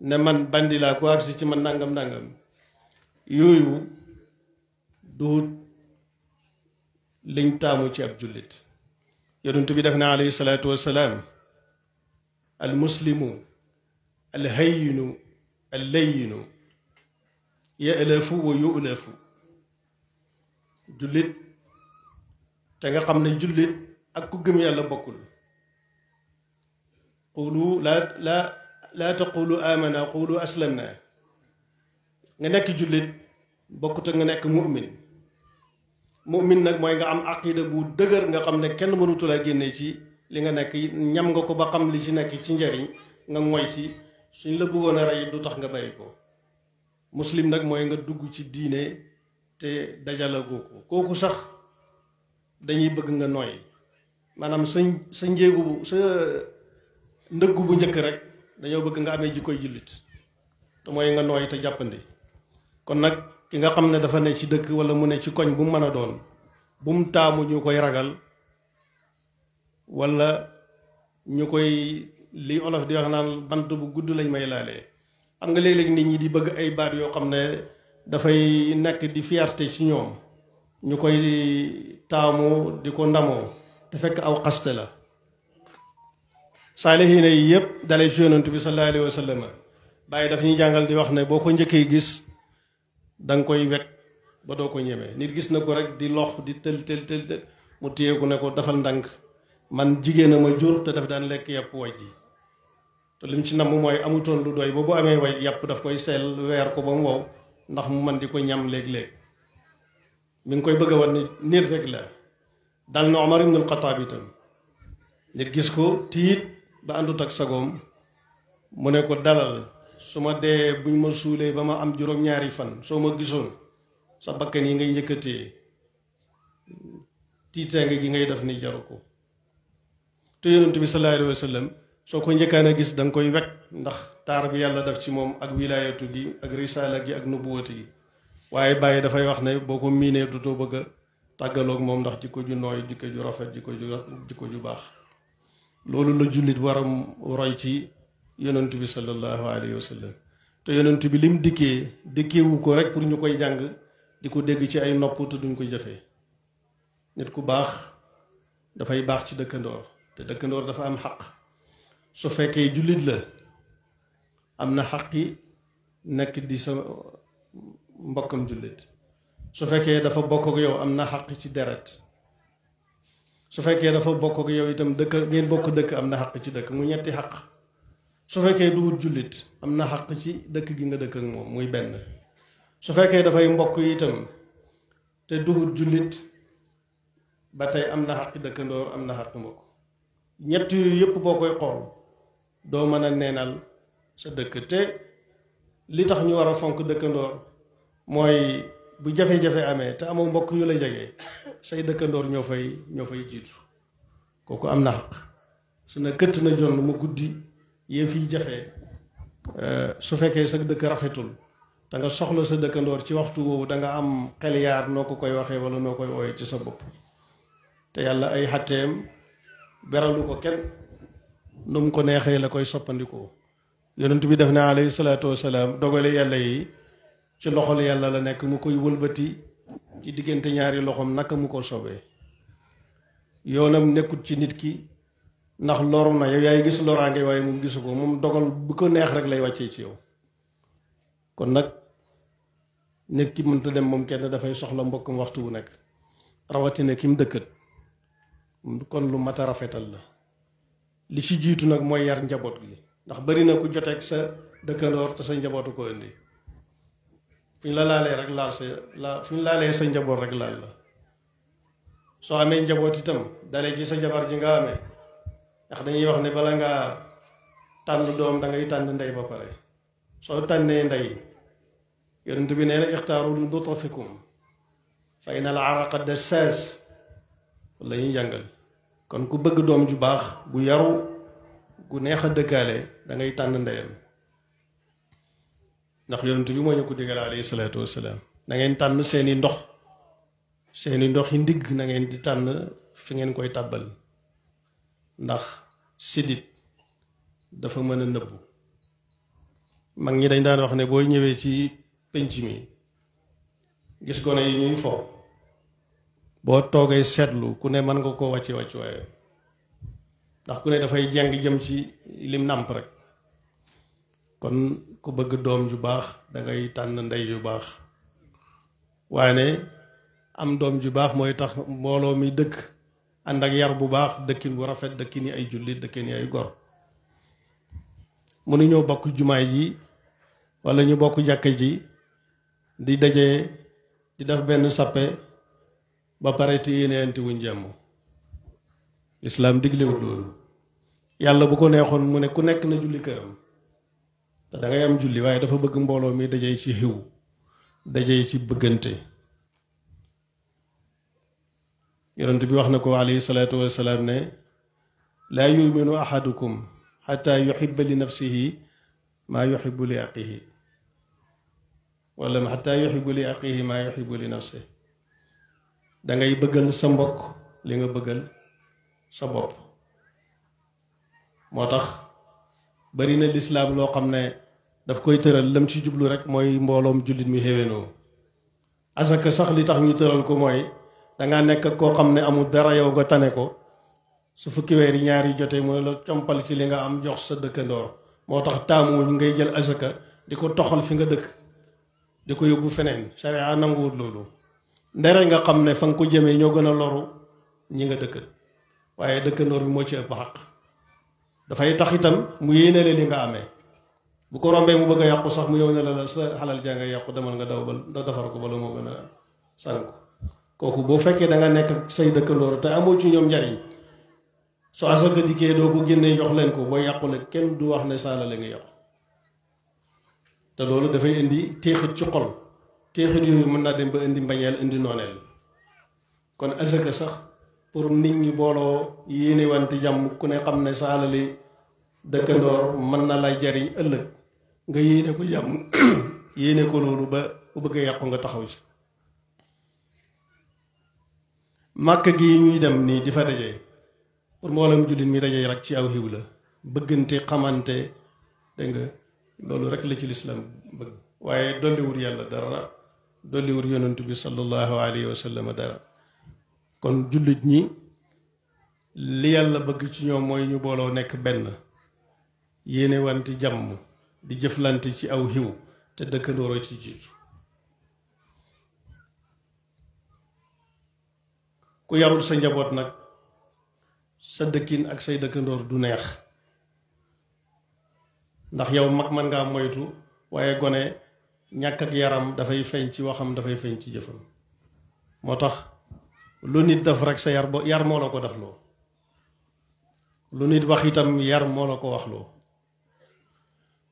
ne man bandi laa ko agsi ci man nangam nangam. yooyu du liñ taamu ci ab jullit. yonent bi def na alayhi salaatu wassalaam al muslimu al hayyinu al layyinu ya'lafu wa yu'lafu. jullit te nga xam ne jullit ak ku gëm yàlla bokkul. qulu laa taqulu amana qulu aslamna. nga nekk jullit bokkut ak nga nekk mu'min. mu'min nag mooy nga am aqida bu dëgër, nga xam ne kenn mënutu la génne ci li nga nekk, ñam nga ko ba xam li ci nekk ci njariñ, nga moy ci. suñ la bëggoon a rey du tax nga bàyyi ko. muslim nag mooy nga dugg ci diine te dajala gooku. kooku sax dañuy bëgg nga nooy, maanaam sa njéegu sa ndëggu bu njëkk rek dañoo bëgg nga amee jikkoy jullit, te mooy nga nooy te jàppandi. kon nag ki nga xam ne dafa ne ci dëkk wala mu ne ci koñ bu mu mën a doon, bu mu taamu ñu koy ragal wala ñu koy li olof di wax naan bant bu gudd lañ may laalee. xam nga léeg-léeg nit ñi di bëgg ay baat yoo xam ne dafay nekk di fierté ci ñoom, ñu koy taamu di ko ndamoo, te fekk aw xaste la. saalihiina yi yëpp dalee ci yonent bi sallallahu alayhi wa sallam bàyyi daf ñuy jàngal di wax ne boo ko njëkkee gis danga koy wekk ba doo ko ñemee. nit gis na ko rek di lox di tël mu téye ko ne ko dafal ndànk, man jigéen a ma jur te daf daan lekk yàpp waj ji, te lim ci namm mooy amutoon lu doy ba bu amee way yàpp daf koy seel weer ko ba mu wow ndax mu man di ko ñam léeg-léeg. mi ngi koy bëgg a wan ni nit rek la. dal na Omar ibnul Xataab itam nit gis ko tiit ba àndut ak sagoom, mu ne ko dalal, su ma dee buñ ma suulee ba ma am juróom-ñaari fan, soo ma gisoon sa bakkan yi ngay njëkkatee, tiitaange gi ngay def ni jaru ko. te yonent bi sallallahu alayhi wa sallam soo ko njëkkaan a gis da nga koy wekk, ndax taar bi yàlla def ci moom ak wilaayatu gi ak risaala gi ak nubuwati gi. waaye bàyyi dafay wax ne boo ko miinee dutoo bëgg a tàggaloog moom, ndax jikko ju nooy, jikko ju rafet, jikko ju baax. loolu la jullit war a roy ci yonent bi sallallahu alayhi wa sallam. te yonent bi lim dikkeewu ko rek pour ñu koy jàng di ko dégg ci ay nopp te duñ ko jëfee. nit ku baax dafay baax ci dëkkandoor, te dëkkandoor dafa am xaq. su fekkee jullit la am na xaqi nekk di sa mbokkam jullit. su fekkee dafa bokk ak yow am na xaq ci deret. su fekkee dafa bokk ak yow itam dëkk ngeen bokk dëkk am na xaq ci dëkk, mu ñetti xaq. su fekkee duwut jullit am na xaq ci dëkk gi nga dëkk ak moom, muy benn. su fekkee dafay mbokk itam te duwut jullit ba tey am na xaqi dëkkandoor, am na xaqi mbokk. ñett yooyu yëpp boo koy xool doo mën a neenal sa dëkk. te li tax ñu war a fonk dëkkandoor mooy bu jafe-jafe amee te amoo mbokk yu la jege, say dëkkandoor ñoo fay jiitu. kooku am na xaq. su ne këtt na jonn mu guddi yee fiy jafe, su fekkee sa dëkk rafetul te nga soxla sa dëkkandoor ci waxtu woowu, da nga am xel yaar noo ko koy waxee wala noo koy ooyee ci sa bopp. te yàlla ay xatteem beralu ko kenn, nu mu ko neexee la koy soppandikoo. yonent bi def na alayhi salaatu wasalaam dogale yàlla yi ci loxol yàlla la nekk, mu koy wëlbati ci diggante ñaari loxoom naka mu ko sobee. yoonam nekkut ci nit ki ndax loru na yow yaay gis loraange waaye moom gisu ko, moom dogal bu ko neex rek lay wàccee ci yow. kon nag nit ki mënta dem moom kenn, dafay soxla mbokkam waxtu wu nekk, rawatina ki mu dëkkat. kon lu mat a rafetal la. li ci jiitu nag mooy yar njaboot gi, ndax bari na ku joteeg sa dëkkandoor te sa njabootu ko indi. fu ñu la laalee rek laal fu ñu laalee sa njaboot rek laal la. soo amee njaboot itam dalee ci sa jabar ji nga amee, ndax dañuy wax ne bala ngaa tànn doom da ngay tànn ndey ba pare. soo tànnee ndey, yonent bi nee na ixtaaru li nutfikum fa inal araqa dassaas la ñuy jàngal. kon ku bëgg doom ju baax gu yaru gu neex a dëkkaale da ngay tànn ndeyam, ndax yonent bi moo ñu ko digal alayhi salaatu wassalaam. na ngeen tànn seeni ndox yi ndigg, na ngeen di tànn fi ngeen koy tàbbal, ndax sidit dafa mën a nëbbu. mag ñi dañ daan wax ne booy ñëwee ci penc mi gis gone yi ñuy fo, boo toogee seetlu ku ne mën nga koo wàcce waaye ndax ku ne dafay jeng jëm ci lim nàmp rek. kon ku bëgg doom ju baax dangay tànn ndey ju baax, waaye ne am doom ju baax mooy tax mbooloo mi dëkk ànd ak yar bu baax, dëkkin bu rafet, dëkkin yi ay jullit, dëkkin yi ay gor. mënuñoo bokk jumaay ji wala ñu bokk jàkka ji di dajee di def benn sappe ba pare te yéeneenti wuñ jàmm. lislaam diglewul loolu. yàlla bu ko neexoon mu ne ku nekk na julli këram te da ngay am julli, waaye dafa bëgg mbooloo mi dajee ci xiw, dajee ci bëggante. yonent bi wax na ko alayhi salaatu wassalaam ne laa yuminu ahadukum xataa yuhibba li nafsihi maa yuhibbu li aqihi, wala xataa yuhibbu li aqihi maa yuhibbu li nafsihi. dangay bëggal sa mbokk li nga bëggal sa bopp. moo tax bari na lislaam loo xam ne daf koy tëral, lam ci jublu rek mooy mbooloom jullit mi xéwénoo. asaka sax li tax ñu tëral ko mooy dangaa nekk koo xam ne amul dara, yow nga tane ko, su fukki weer yi ñaari jotee mu ne la compal ci li nga am jox sa dëkkandoor. moo tax taamu ngay jël asaka di ko toxal fi nga dëkk, di ko yóbbu feneen. sharia nanguwut loolu. ndere nga xam ne fa nga ko jëmee ñoo gën a loru ñi nga dëkkat, waaye dëkkandoor bi moo ci ëpp xaq. dafay tax itam mu yéenale li nga amee. bu ko rombee mu bëgg a yàqu sax mu ñëw ne la sa xalal jàng yàqu, demal nga daw ba defar ko bala moo gën a sànku. kooku boo fekkee da nga nekk ak say dëkkandoor te amoo ci ñoom njariñ, soo asaka dikkee doo ko génnee jox leen ko, boo yàqule kenn du wax ne saala la nga yàqu. te loolu dafay indi téexit ci xol. téexit yooyu mën naa dem ba indi mbañeel, indi nooneel. kon asaka sax pour nit ñi booloo yéene wante jàmm, ku ne xam ne sa alali dëkkandoor mën na lay jariñ ëllëg, nga yéene ko jàmm yéene ko loolu ba bu bëgg a yàqu nga taxaw ci. màkk gi ñuy dem nii di fa dajee pour mboolem jullit mi dajee rek ci aw xiw la, bëggante, xamante, dégg nga, loolu rek la ci lislaam bëgg. waaye dolliwul yàlla dara, dolliwul yonent bi sallallahu alayhi wa sallam dara. kon jullit ñi li yàlla bëgg ci ñoom mooy ñu booloo nekk benn, yéene wante jàmm, di jëflante ci aw xiw, te dëkkandooro ci jiitu. ku yarul sa njaboot nag sa dëkkin ak say dëkkandoor du neex, ndax yow mag man ngaa moytu, waaye gone ñàkk ak yaram dafay feeñ ci waxam, dafay feeñ ci jëfam. moo tax lu nit def rek sa yar moo la ko defloo, lu nit wax itam yar moo la ko waxloo.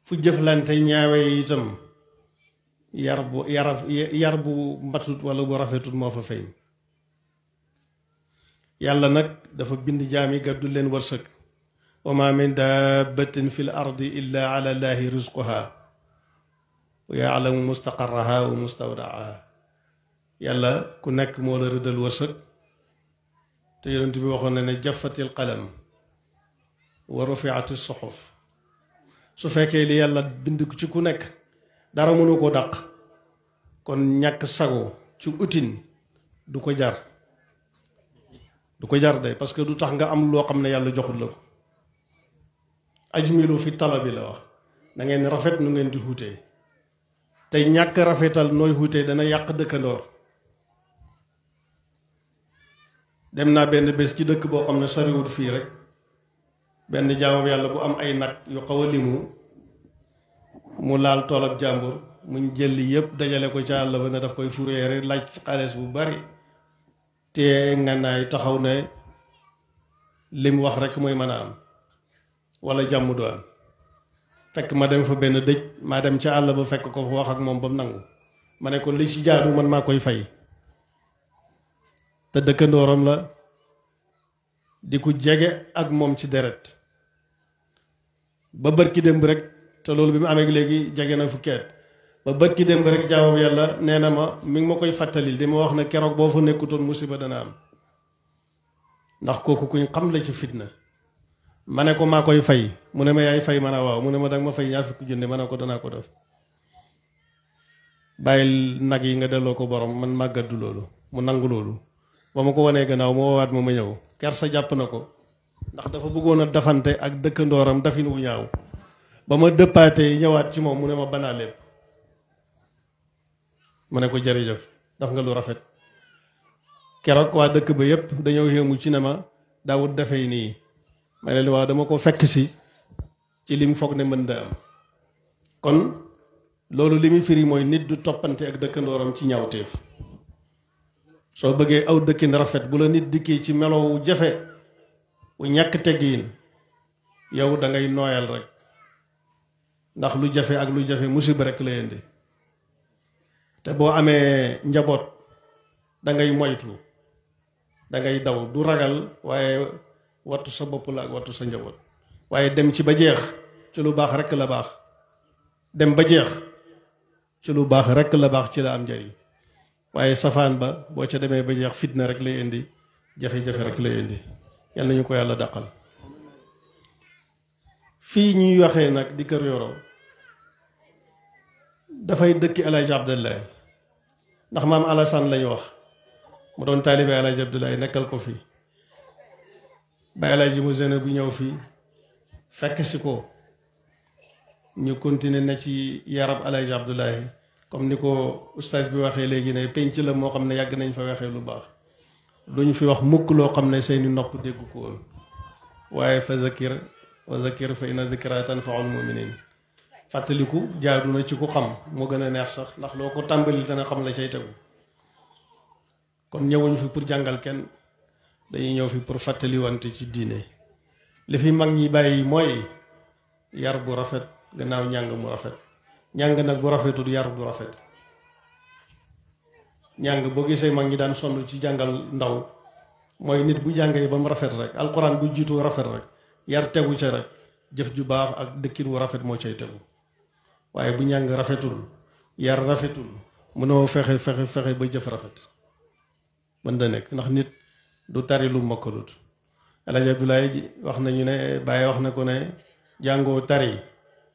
fu jëflante ñaawee itam yar bu matut wala bu rafetut moo fa feeñ. yàlla nag dafa bind jaami gàddu leen wërsëg. wa ma min dabbatin fi l ardi illa ala llahi rizquha wa yaalamu mustaqarraha wa mustawdaaha. yàlla ku nekk moo la rëddal wërsëg, te yonent bi waxoon na ne jaffatil qalam wa rufiati suxuf. su fekkee li yàlla bind ci ku nekk dara mënu ko dàq, kon ñàkk sago ci utin du ko jar de, parce que du tax nga am loo xam ne yàlla joxul la ko. ajmilu fi talabi la wax da ngeen rafet nu ngeen di xuutee tey ñàkk rafetal nooy xuutee dana yàq dëkkandoor dem naa benn bés ci dëkk boo xam ne soriwut fii rek benn jaamu yàlla bu am ay nag yu xaw a limu mu laal tool ab jàmbur muñ jëlli yépp dajale ko ca àll ba ne daf koy fureere laaj xaalis bu bari te ngànnaay taxaw ne lim wax rek mooy mën a am wala jàmm du am fekk ma dem fa benn dëj maa dem ca àll ba fekk ko fa wax ak moom ba mu nangu ma ne ko li ci jaadu man maa koy fay te dëkkandooram la di ko jege ak moom ci deret ba bërki démb rek te loolu bi mu amee léegi jege na fukki at ba bërki démb rek jaamu yàlla nee na ma mi ngi ma koy fàttalil di ma wax ne keroog boo fa nekkutoon musiba dana am ndax kooku kuñ xam la ci fitna ma ne ko maa koy fay mu ne ma yaay fay ma ne waaw mu ne ma danga ma fay ñaar fukki junne ma ne ko danaa ko def bàyyil nag yi nga delloo ko borom man màggaddu loolu mu nangu loolu ba ma ko wanee gannaaw ma woowaat ma ñëw kersa jàpp na ko ndax dafa bëggoon a dafante ak dëkkandooram dafin wu ñaaw ba ma dëppaatee ñëwaat ci moom mu ne ma banaa lépp ma ne ko jërëjëf daf nga lu rafet keroog waa dëkk ba yépp dañoo yéemu ci ne ma daawut dafay nii ma ne waaw dama ko fekk si ci lim foog ne mën da am kon loolu li muy firi mooy nit du toppante ak dëkkandooram ci ñaawteef soo bëggee aw dëkkin rafet bu la nit dikkee ci melowu jafe wu ñàkk teggiin yow da ngay nooyal rek ndax lu jafe ak lu jafe musiba rek la indi te boo amee njaboot da ngay moytu da ngay daw du ragal waaye wattu sa bopp la ak wattu sa njaboot waaye dem ci ba jeex ci lu baax rek la baax dem ba jeex ci lu baax rek la baax ci la am njariñ waaye safaan ba boo ca demee ba jeex fitna rek lay indi jafe-jafe rek lay indi yal nañu ko yàlla dàqal fii ñuy waxee nag di Kër Yoro dafay dëkki Alaaji Abdoulaye ndax maam Alassane lañu wax mu doon taalibe Alaaji Abdoulaye nekkal ko fii ba Alaaji mu zene bu ñëw fii fekk si ko ñu continuer na ci yarab Alaaji Abdoulaye comme ni ko ustaas bi waxee léegi ne penc la moo xam ne yàgg nañ fa waxee lu baax duñ fi wax mukk loo xam ne seeni nopp dégg ko woon waaye fa zakir wa zakir fa inna zikra tanfaul muminin fàttaliku jaadu na ci ku xam moo gën a neex sax ndax loo ko tàmbali dana xam la cay tegu kon ñëwuñ fi pour jàngal kenn dañuy ñëw fi pour fàttaliwante ci diine li fi mag ñi bàyyi mooy yar bu rafet gannaaw njàng mu rafet njàng nag bu rafetul yar bu rafet njàng boo gisee mag ñi daan sonn ci jàngal ndaw mooy nit bu jàngee ba mu rafet rek alxuraan bu jiitu rafet rek yar tegu ca rek jëf ju baax ak dëkkin wu rafet moo cay tegu waaye bu njàng rafetul yar rafetul mënoo fexe ba jëf rafet mën da nekk ndax nit du tari lu mokkalut Alaaji Abdoulaye wax nañu ne Baye wax na ko ne jàngoo tari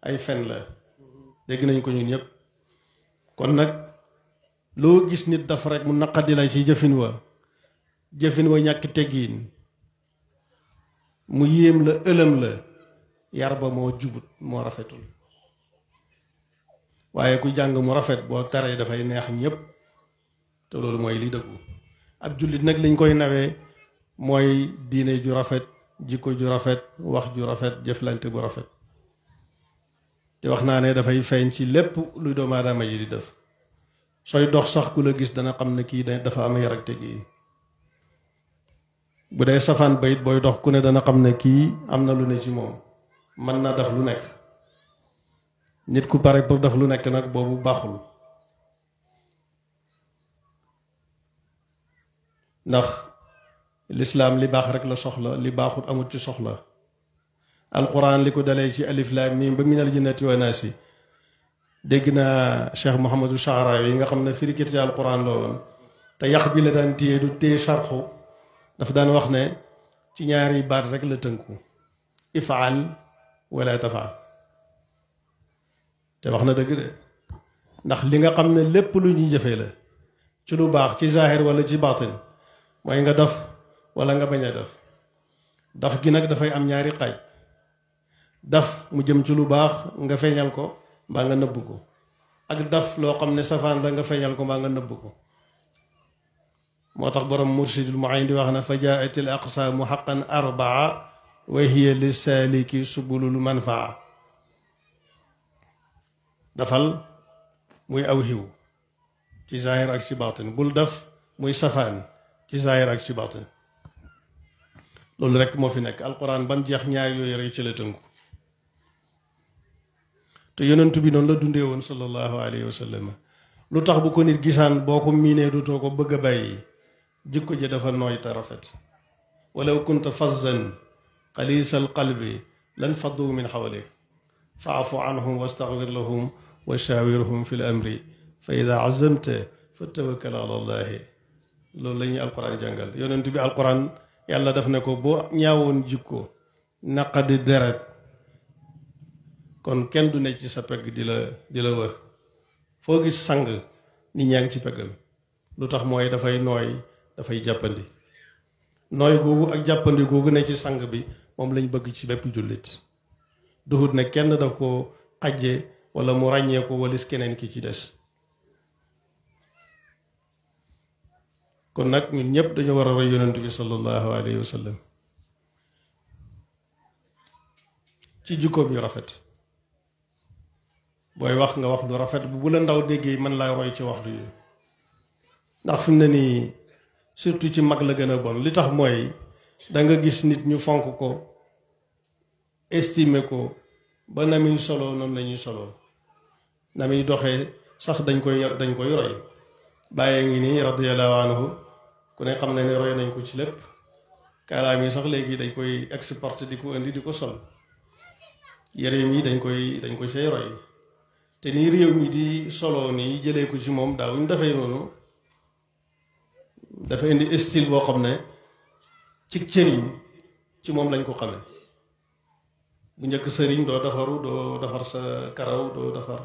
ay fen la dégg nañ ko ñun ñëpp kon nag loo gis nit dafa rek mu naqadi la ci jëfin wa ñàkk teggiin mu yéem la ëlëm la yar ba moo jubut moo rafetul waaye ku jàng mu rafet boo taree dafay neex ñépp te loolu mooy li dëggu ab jullit nag liñ koy nawee mooy diine ju rafet jikko ju rafet wax ju rafet jëflante bu rafet te wax naa ne dafay feeñ ci lépp luy doomu aadama ji di def sooy dox sax ku la gis dana xam ne kii dafa am yar ak teggin bu dee safaan bayit booy dox ku ne dana xam ne kii am na lu ne ci moom mën na def lu nekk nit ku pare pour def lu nekk nag boobu baaxul ndax lislaam li baax rek la soxla li baaxul amul ci soxla alquran li ko dalee ci alif laam miim ba minal jinnati wa naasi dégg naa Cheikh Mouhamadou Chahrawi yi nga xam ne firikiti alquran la woon te yax bi la daan téye du téye charxu dafa daan wax ne ci ñaari baat rek la tënku ifaal wala tafaal te wax na dëgg de ndax li nga xam ne lépp lu ñuy jëfee la ci lu baax ci zahir wala ci baatin mooy nga def wala nga bañ a def gi nag dafay am ñaari xaaj daf mu jëm ci lu baax nga feeñal ko mbaa nga nëbb ko ak daf loo xam ne safaan la nga feeñal ko mbaa nga nëbb ko moo tax borom mursidul muayn di wax na fa jaat al aqsaamu xaqan arbaa wa hiya li saaliki subulul manfaa dafal muy aw xiw ci zaahir ak ci baatin bul daf muy safaan ci zaahir ak ci baatin loolu rek moo fi nekk alquran ba mu jeex ñaar yooyu rek ci la tënku te yonent bi noonu la dundee woon sallallahu alayhi wa sallam lu tax bu ko nit gisaan boo ko miinee dutoo ko bëgg a bàyyi jikko ji dafa nooy te rafet walaw kunta fazzan xalisal qalbi lan faddu min xawlik faafu anhum wastaxfir lahum wa shaawirhum fi l amri fa ida azamta fa tawakkal ala allahi loolu la ñuy alquran jàngal yonent bi alquran yàlla daf ne ko boo ñaawoon jikko naqadi deret kon kenn du ne ci sa pegg di la wër foo gis sang nit ñaa ngi ci peggam lu tax mooy dafay nooy dafay jàppandi nooy googu ak jàppandi googu ne ci sang bi moom lañ bëgg ci bépp jullit duhut ne kenn daf ko xajje wala mu ràññee ko walis keneen ki ci des kon nag ñun ñëpp dañu war a roy yonent bi sallallahu alayhi wa sallam ci jikkoom yu rafet booy wax nga wax lu rafet bu la ndaw déggee mën laa roy ci waxtu yi ndax fi mu ne nii surtout ci mag la gën a bon li tax mooy danga gis nit ñu fonk ko estimer ko ba na muy solo noonu lañuy solo na muy doxee sax dañ koy roy bàyyee ngi nii radiyallahu anhu ku ne xam na ne roy nañ ko ci lépp kaalaam yi sax léegi dañ koy exporter di ko indi di ko sol yéreem yi dañ ko cay roy te nii réew mi di solo nii jëlee ko ci moom daaw ñu defee noonu dafa indi style boo xam ne ci cëriñ ci moom lañ ko xamee bu njëkk sëriñ doo defaru doo defar sa karaw doo defar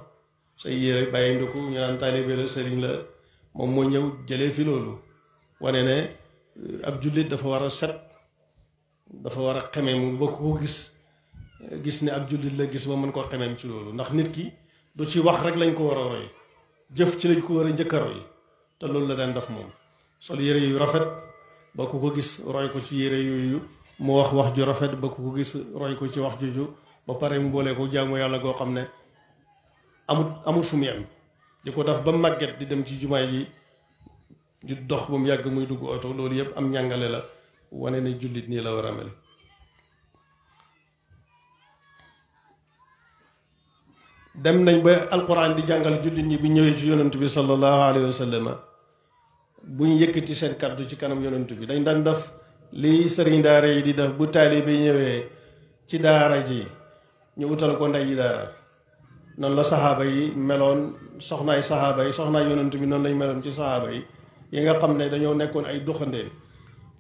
say yére bàyyi nduku ñu naan taalibe la sëriñ la moom moo ñëw jëlee fi loolu wane ne ab jullit dafa war a set dafa war a xemeem ba ko gis ne ab jullit la gis ba mën koo xemeem ci loolu ndax nit ki du ci wax rek lañ ko war a roy jëf ci lañ ko war a njëkk a roy te loolu la daan def moom sol yére yu rafet ba ku ko gis roy ko ci yére yooyu mu wax ju rafet ba ku ko gis roy ko ci wax juju ba pare mu boole ko jaamu yàlla goo xam ne amut fu mu yem di ko def ba màgget di dem ci jumaay ji di dox ba mu yàgg muy dugg oto loolu yëpp am njàngale la wane ne jullit nii la war a mel dem nañ ba alquran di jàngal jullit ñi bu ñëwee ci yonent bi sallallahu alayhi wa sallam bu ñu yëkkati seen kàddu ci kanam yonent bi dañ daan def li sëriñ daara yi di def bu taalibe ñëwee ci daara ji ñu utal ko ndey yi daara noonu la saxaaba yi meloon soxnaay yonent bi noonu lañ meloon ci saxaaba yi nga xam ne dañoo nekkoon ay doxandéem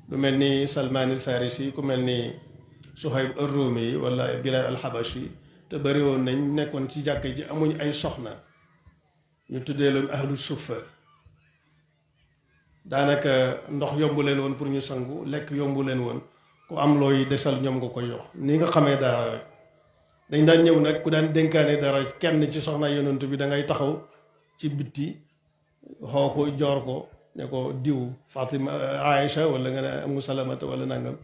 lu mel ni Salmaan al Farisi ku mel ni Suhayb ar-Rumi wala Bilal al-Habashi te bari woon nañ nekkoon ci jàkk ji amuñ ay soxna ñu tuddee leen ahlu suffa daanaka ndox yombu leen woon pour ñu sangu lekk yombu leen woon ku am looy desal ñoom nga koy yox ni nga xamee daara rek dañ daan ñëw nag ku daan dénkaane dara kenn ci soxna yonent bi da ngay taxaw ci bitti xoo ko joor ko ne ko diw Fatima Aïcha wala nga ne Umu Salamata wala nangam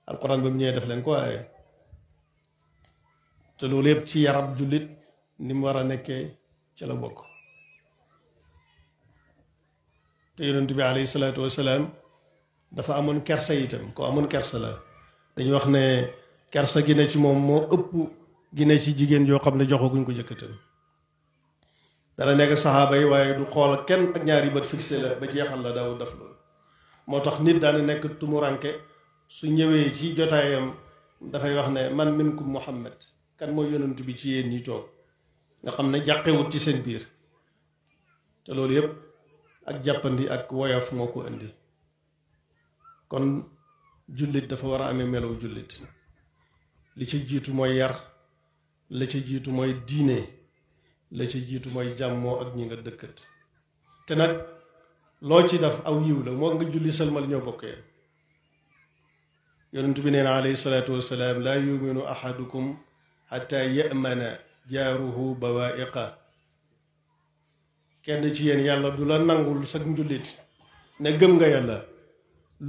alquran ba mu ñëwee def leen ko waaye te loolu yëpp ci yarab jullit ni mu war a nekkee ci la bokk te yonent bi alayhi salaatu wasalaam dafa amoon kersa itam ko amoon kersa la dañuy wax ne kersa gi ne ci moom moo ëpp gi ne ci jigéen yoo xam ne joxaguñ ko jëkkëtam dana nekk saxaaba yi waaye du xool kenn ak ñaari bët fixé la ba jeexal la daaw def loolu moo tax nit daana nekk tumuranke su ñëwee ci jotaayam dafay wax ne man minkum Muhammad kan mooy yonent bi ci yéen ñi toog nga xam ne jàqewut ci seen biir te loolu yëpp ak jàppandi ak woyof moo ko indi kon jullit dafa war a amee melow jullit li ci jiitu mooy yar la ci jiitu mooy diine la ci jiitu mooy jàmmoo ak ñi nga dëkkat te nag loo ci def aw yiw la moo nga julli sëlmal ñoo bokkee yonent bi nee na alayhi salaatu wassalaam laa yuminu ahadukum xataa yamana jaaruhu bawaiqa kenn ci yéen yàlla du la nangul sa njullit ne gëm nga yàlla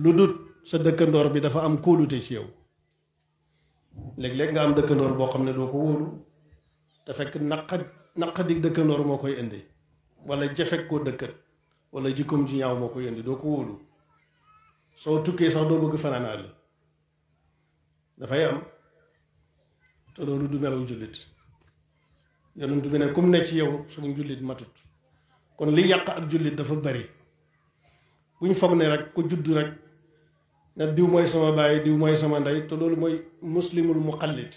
lu dut sa dëkkandoor bi dafa am kóolute ci yow léeg-léeg nga am dëkkandoor boo xam ne doo ko wóolu te fekk naqadi dëkkandoor moo koy indi wala jafek koo dëkkat wala jikkoom ji ñaaw moo koy indi doo ko wóolu soo tukkee sax doo bëgg fanaanaal dafay am te loolu du melaw jullit yonent bi ne kum ne ci yow suñu jullit matut kon li yàq ak jullit dafa bari bu ñu foog ne rek ku judd rek ne diw mooy sama baay diw mooy sama ndey te loolu mooy muslimul muqallid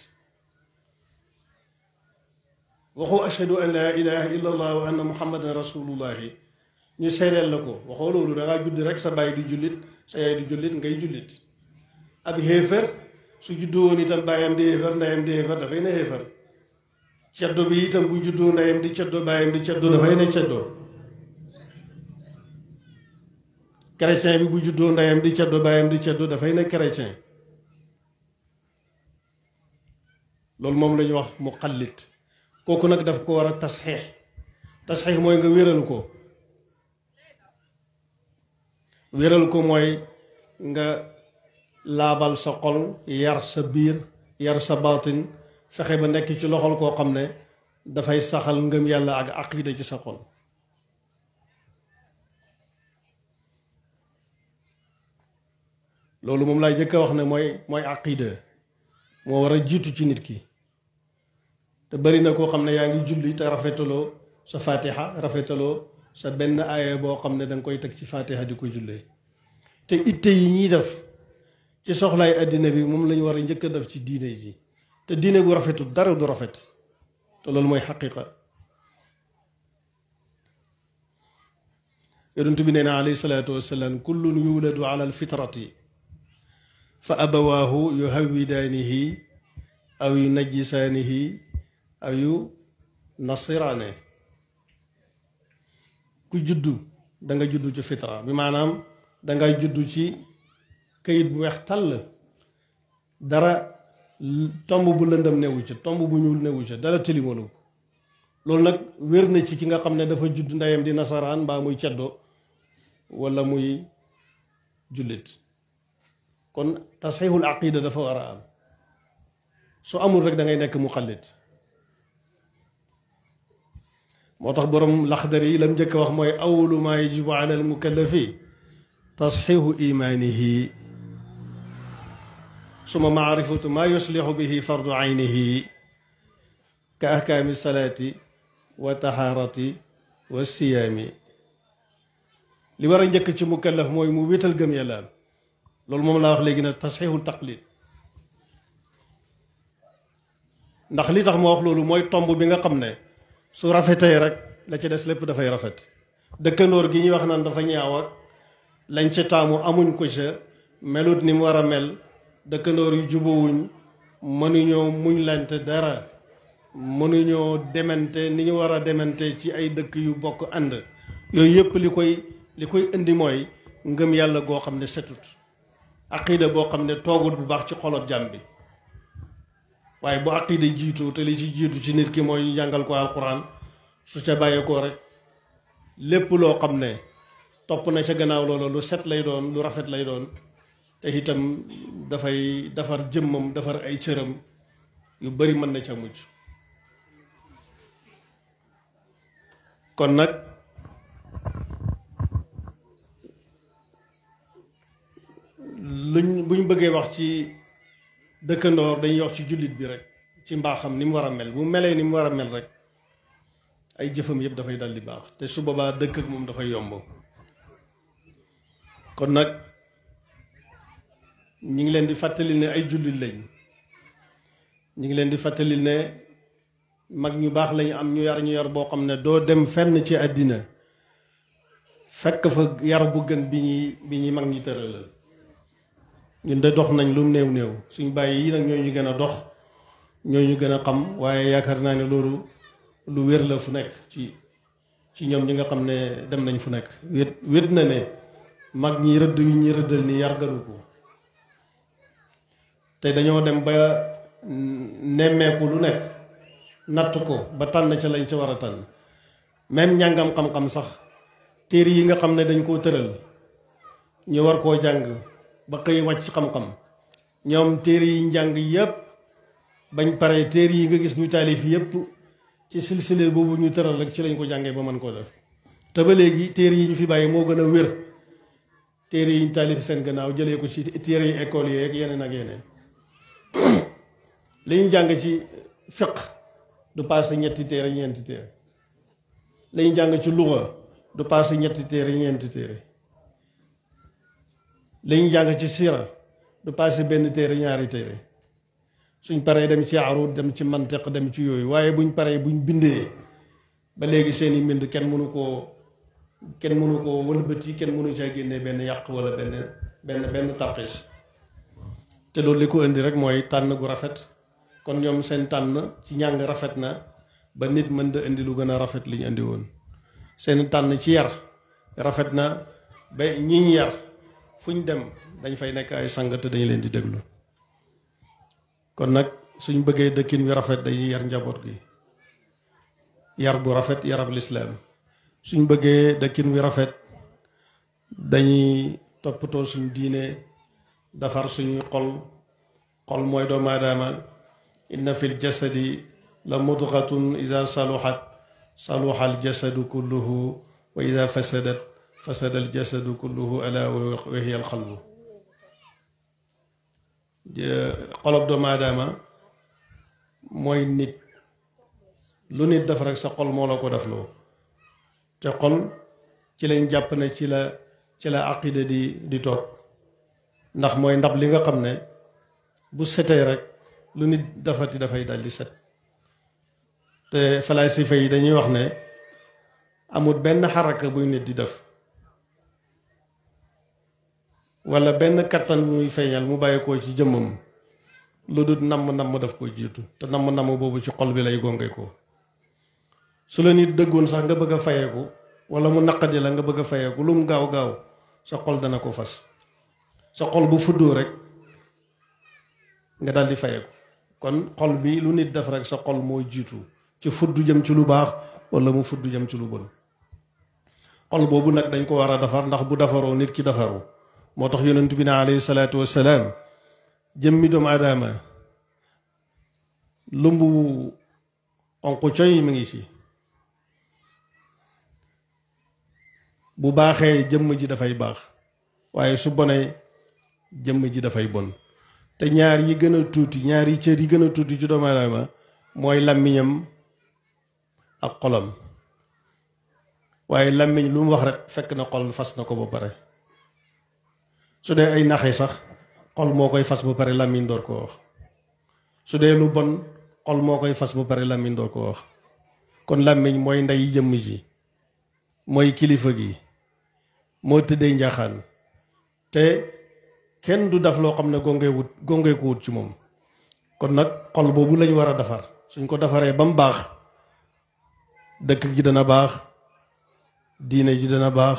waxoo ashhadu an laa ilaha illa allah wa anna muhammadan rasulullahi ñu seedeel la ko waxoo loolu dangaa judd rek sa baay di jullit sa yaay di jullit ngay jullit ab xéefar su juddoo woon itam baayam di xéefar ndeyam di xéefar dafay ne xéefar ceddo bi itam bu juddoo ndeyam di ceddo baayam di ceddo dafay ne ceddo chrétien bi bu juddoo ndeyam di ceddo baayam di ceddo dafay ne chrétien loolu moom la ñu wax muqallid kooku nag daf ko war a tasxiix mooy nga wéral ko mooy nga laabal sa xol yar sa biir yar sa baatin fexe ba nekk ci loxol koo xam ne dafay saxal ngëm yàlla ak aqida ci sa xol loolu moom laay jëkk a wax ne mooy aqida moo war a jiitu ci nit ki te bari na koo xam ne yaa ngi julli te rafetaloo sa fatiha rafetaloo sa benn aaya boo xam ne danga koy teg ci fatiha di ko jullee te itte yi ñuy def ci soxlaay àddina bi moom lañu war a njëkk a def ci diine ji te diine bu rafetul dara du rafet te loolu mooy xaqiqa yonent bi nee na alayhi salaatu wassalaam kullun yuladu ala alfitrati fa abawaahu yuhawidaanihi aw yu najjisaanihi aw yu nasiraane ku juddu da nga juddu ci fitra bi maanaam dangay juddu ci kayit bu weex tàll dara tomb bu lëndëm newu ca tomb bu ñuul newu ca dara tilimalu loolu nag wér na ci ki nga xam ne dafa judd ndeyam di nasaraan mbaa muy ceddo wala muy jullit kon tasxiixul aqida dafa war a am su amul rek da ngay nekk muqallid moo tax borom laxdar yi lam njëkk a wax mooy awwalu maa yajibu ala al mukallafi tasxiixu imaanihi suma maarifatu maa yuslixu bihi fardu aynihi ka ahkaami salaati wa tahaarati wa siyaami li war a njëkk ci mukallaf mooy mu wéetal gëm yàlla loolu moom laa wax léegi nag tasxiixul taqlid ndax li tax ma wax loolu mooy tomb bi nga xam ne su rafetee rek la ca des lépp dafay rafet dëkkandoor gi ñuy wax naan dafa ñaaw ak lañ ca taamu amuñ ko ca melut ni mu war a mel dëkkandoor yu jubawuñ mënuñoo muñ lante dara mënuñoo demente ni ñu war a demente ci ay dëkk yu bokk ànd yooyu yëpp li koy indi mooy ngëm yàlla goo xam ne setut aqida boo xam ne toogul bu baax ci xolob jàmm bi waaye bu aqida jiitu te li ci jiitu ci nit ki mooy jàngal ko alquran su ca bàyyeekoo rek lépp loo xam ne topp na ca gannaaw loolu lu set lay doon lu rafet lay doon te itam dafay defar jëmmam defar ay cëram yu bari mën na ca mujj kon nag buñ bëggee wax ci dëkkandoor dañuy wax ci jullit bi rek ci mbaaxam ni mu war a mel bu melee ni mu war a mel rek ay jëfam yëpp dafay dal di baax te su boobaa dëkk ak moom dafay yomb kon nag ñi ngi leen di fàttali ne ay jullit lañ ñi ngi leen di fàttali ne mag ñu baax lañu am ñu yar boo xam ne doo dem fenn ci àddina fekk fa yar bu gën bi ñuy mag ñi tëralal ñun de dox nañ lu néew suñ bàyyi yi nag ñoo ñu gën a dox ñoo ñu gën a xam waaye yaakaar naa ne loolu lu wér la fu nekk ci ñoom ñi nga xam ne dem nañ fu nekk wét na ne mag ñi rëdd yu ñuy rëddal ni yar gënu ko te dañoo dem ba nemmeeku lu nekk natt ko ba tànn ca lañ ca war a tànn même njàngam xam-xam sax téere yi nga xam ne dañ koo tëral ñu war koo jàng ba xëy wàcc xam-xam ñoom téere yi njàng yépp bañ pare téere yi nga gis ñu taalif yépp ci silsile boobu ñu tëral rek ci lañ ko jàngee ba mën koo def te ba léegi téere yi ñu fi bàyyi moo gën a wér téere yi ñu taalif seen gannaaw jëlee ko ci téere yi école yi ak yeneen ak yeneen li ñu jàng ci fiq du passé ñetti téere ñeenti téere li ñu jàng ci luga du passé ñetti téere ñeenti téere li ñu jàng ci sira du passé benn téere ñaari téere suñ paree dem ci arud dem ci mantiq dem ci yooyu waaye buñ paree buñ bindee ba léegi seeni mbind kenn mënu koo wëlbati kenn mënu caa génnee benn yàq wala benn tarxiis te loolu li ko indi rek mooy tànn gu rafet kon ñoom seen tànn ci njàng rafet na ba nit mën da indi lu gën a rafet li ñu indi woon seen tànn ci yar rafet na ba ñi ñu yar fu ñu dem dañ fay nekk ay sang te dañu leen di déglu kon nag suñ bëggee dëkkin wi rafet dañuy yar njaboot gi yar bu rafet yarab lislaam suñ bëggee dëkkin wi rafet dañuy toppatoo suñ diine defar suñuy xol mooy doomu aadama inna fil jasadi la mudgatun ida saluhat saluha al jasadu kulluhu wa ida fasadat fasada al jasadu kulluhu ala wa hiya al qalbu xolob doomu aadama mooy nit lu nit def rek sa xol moo la ko defloo te xol ci lañ jàpp ne ci la aqida di toog ndax mooy ndab li nga xam ne bu setee rek lu nit dafati dafay daldi set te falaasifa yi dañuy wax ne amul benn xaraka buy nit di def wala benn kattan bu muy feeñal mu bàyyi koo ci jëmmam lu dul namm daf ko jiitu te namm boobu ci xol bi lay gonge ko su la nit dëggoon sax nga bëgg a fayeeku wala mu naqadi la nga bëgg a fayeeku lu mu gaaw sa xol dana ko fas sa xol bu fuddoo rek nga daldi fayeeku kon xol bi lu nit def rek sa xol moo jiitu ci fuddu jëm ci lu baax wala mu fuddu jëm ci lu bon xol boobu nag dañ ko war a defar ndax bu defaroo nit ki defaru moo tax yonent bi ne alayhi salaatu wassalaam jëmmi doomu aadama lumbu onq coy mi ngi ci bu baaxee jëmm ji dafay baax waaye su bonee jëmm ji dafay bon te ñaar yi gën a tuuti ñaari cër yi gën a tuuti ci doomu aadama mooy làmmiñam ak xolam waaye làmmiñ lu mu wax rek fekk na xol fas na ko ba pare su dee ay naxe sax xol moo koy fas ba pare làmmiñ door ko wax su dee lu bon xol moo koy fas ba pare làmmiñ door ko wax kon làmmiñ mooy ndey jëmm ji mooy kilifa gi moo tëddee njaaxaan te kenn du def loo xam ne gongee ko wut ci moom kon nag xol boobu lañ war a defar suñ ko defaree ba mu baax dëkk ji dana baax diine ji dana baax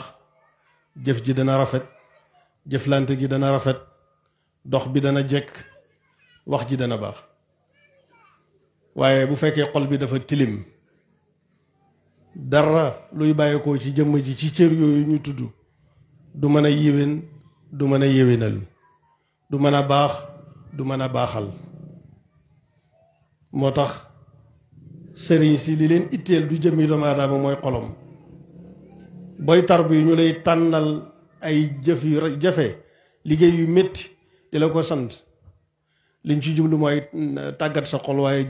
jëf ji dana rafet jëflante gi dana rafet dox bi dana jekk wax ji dana baax waaye bu fekkee xol bi dafa tilim dara luy bàyyeekoo ci jëmm ji ci cër yooyu ñu tudd du mën a yéwén du mën a yéwénal du mën a baax du mën a baaxal moo tax sëriñ si li leen itteel du jëmmi doomu aadama mooy xolom booy tar bi ñu lay tànnal ay jëf yu jafe liggéey yu métti di la ko sant liñ ci jublu mooy tàggat sa xol waaye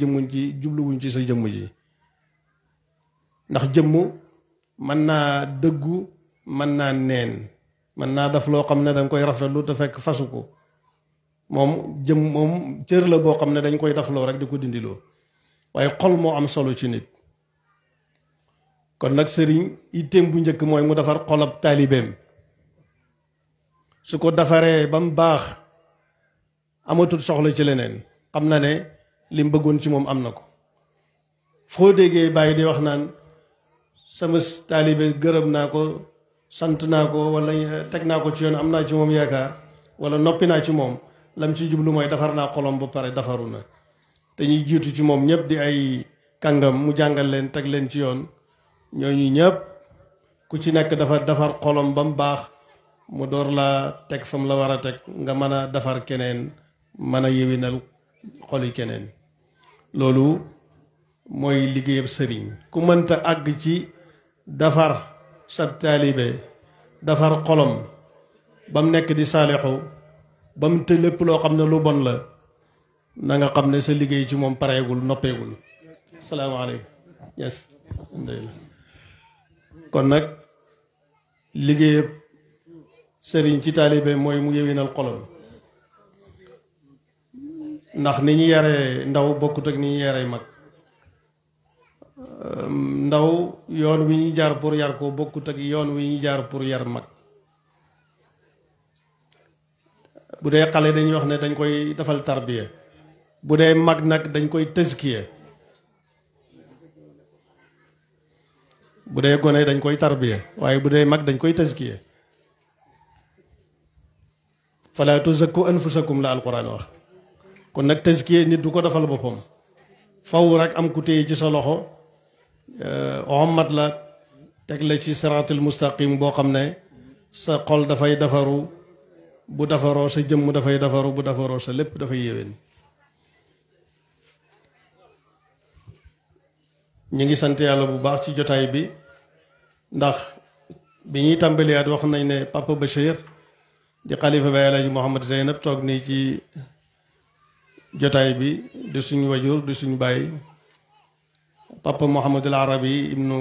jubluwuñ ci sa jëmm ji ndax jëmm mën naa dëggu mën naa neen mën naa def loo xam ne danga koy rafetlu te fekk fasu ko moom cër la boo xam ne dañ koy dafloo rek di ko dindiloo waaye xol moo am solo ci nit kon nag sëriñ itteem bu njëkk mooy mu defar xolab taalibeem su ko defaree ba mu baax amatul soxla ci leneen xam na ne li mu bëggoon ci moom am na ko foo déggee bàyyi di wax naan sama taalibe gërëm naa ko sant naa ko wala teg naa ko ci yoon am naa ci moom yaakaar wala noppi naa ci moom lam ci jublu mooy defar naa xolom ba pare defaru na dañuy jiitu ci moom ñëpp di ay kàngam mu jàngal leen teg leen ci yoon ñooñu ñëpp ku ci nekk dafa defar xolom ba mu baax mu door laa teg fa mu la war a teg nga mën a defar keneen mën a yéwénal xoli keneen loolu mooy liggéeyab sëriñ ku mënta àgg ci defar sab taalibe defar xolom ba mu nekk di saalixu ba mu te lépp loo xam ne lu bon la na nga xam ne sa liggéey ci moom pareegul noppeegul salaamaaleykum yes kon nag liggéeyab sëriñ ci taalibe mooy mu yéwénal xolom ndax ni ñu yaree ndaw bokkut ak ni ñu yaree mag ndaw yoon wi ñu jaar pour yar ko bokkut ak yoon wi ñu jaar pour yar mag bu dee xale dañuy wax ne dañ koy defal tarbiya bu dee mag nag dañ koy tëskiya bu dee gone dañ koy tarbiya waaye bu dee mag dañ koy tëskiya fala tuzakku anfusakum la alquran wax kon nag tëskiya nit du ko defal boppam faw rek am ku téye ci sa loxo ommat la teg la ci siraatul mustaqim boo xam ne sa xol dafay defaru bu defaroo sa jëmm dafay defaru bu defaroo sa lépp dafay yéwén ñu ngi sant yàlla bu baax ci jotaay bi ndax bi ñuy tàmbaliyaat wax nañ ne Papa Bachir di xalifa Baay Alaaji Mouhamad Zeynab toog nii ci jotaay bi di suñu wajur di suñu baay Papa Mouhamadul Arabi ibnu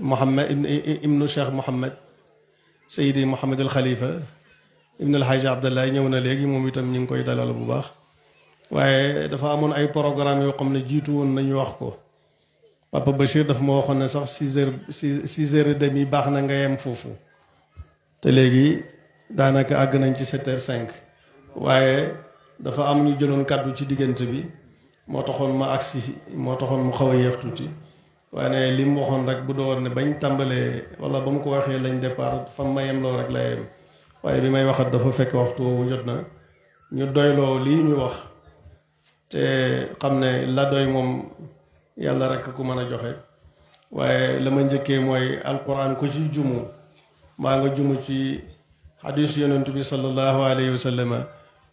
Mouhamad ibnu Cheikh Mouhamad Seydi Mouhamadul Khalifa ibnu Alhaji Abdallah ñëw na léegi moom itam ñu ngi koy dalal bu baax waaye dafa amoon ay programme yoo xam ne jiitu woon nañu wax ko Papa Bachir dafa ma waxoon ne sax 6h30 baax na nga yem foofu te léegi daanaka àgg nañ ci 7h05 waaye dafa am ñu jëloon kàddu ci diggante bi moo taxoon ma agsi moo taxoon mu xaw a yéex tuuti waaye ne li mu waxoon rek bu doon ne bañ tàmbalee wala ba mu ko waxee lañ départ fam ma yem loo rek la yem waaye bi may waxat dafa fekk waxtu woowu jot na ñu doyloo lii ñu wax te xam ne la doy moom yàlla rek ku mën a joxe waaye la ma njëkkee mooy alquran ko ci jumu maa nga jumu ci xadis yonent bi sallallahu alayhi wa sallam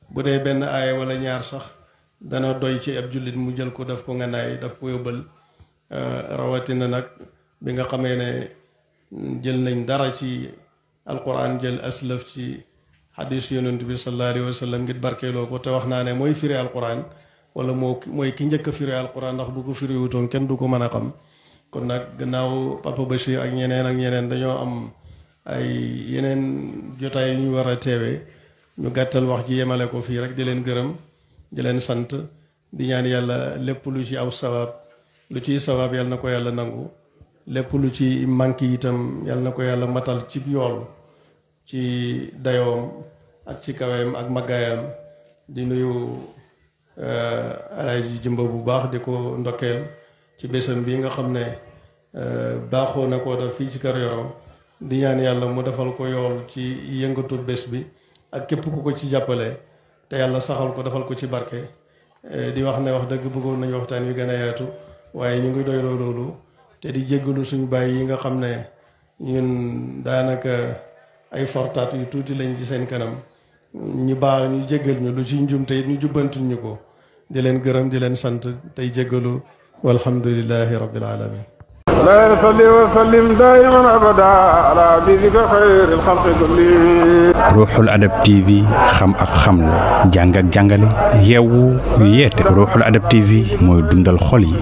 bu dee benn aaya wala ñaar sax dana doy ci ab jullit mu jël ko daf ko nga naay daf ko yóbbal rawatina nag bi nga xamee ne jël nañ dara ci alquran jël aslaf ci xadis yonent bi sallallahu alayhi wa sallam ngir barkeeloo ko te wax naa ne mooy firi alquran wala mooy ki njëkk a firi alquran ndax bu ko firi wutoon kenn du ko mën a xam kon nag gannaaw Papa Bachir ak ñeneen dañoo am ay yeneen jotaay yu ñu war a teewee ñu gàttal wax ji yemale ko fii rek di leen gërëm di leen sant di ñaan yàlla lépp lu ci aw sawaab lu ciy sawaab yàlla na ko yàlla nangu lépp lu ci manqué itam yàlla na ko yàlla matal ci yool ci dayoom ak ci kaweem ak maggaayam di nuyu Alaaji Jëmba bu baax di ko ndokkeel ci bésam bi nga xam ne baaxoo na koo def fii ci Kër Yoro di ñaan yàlla mu defal ko yool ci yëngatu bés bi ak képp ku ko ci jàppale te yàlla saxal ko defal ko ci barke di wax ne wax dëgg bëggoon nañu waxtaan wi gën a yaatu waaye ñu ngi doy loolu te di jéggalu suñu bàyyi yi nga xam ne ñun daanaka ay fortaat yu tuuti lañ ci seen kanam ñu baal ñu jéggal ñu lu ci njum te ñu jubbantuñ ñu ko di leen gërëm di leen sant tey jéggalu walhamdulillahi rabbil alamin لا يصلي وسلم دائما ابدا على حبيبك خير الخلق كلهم ruuxul adab TV xam ak xamle jàng ak jàngale yeewu yeete ruuxul adab TV mooy dundal xol yi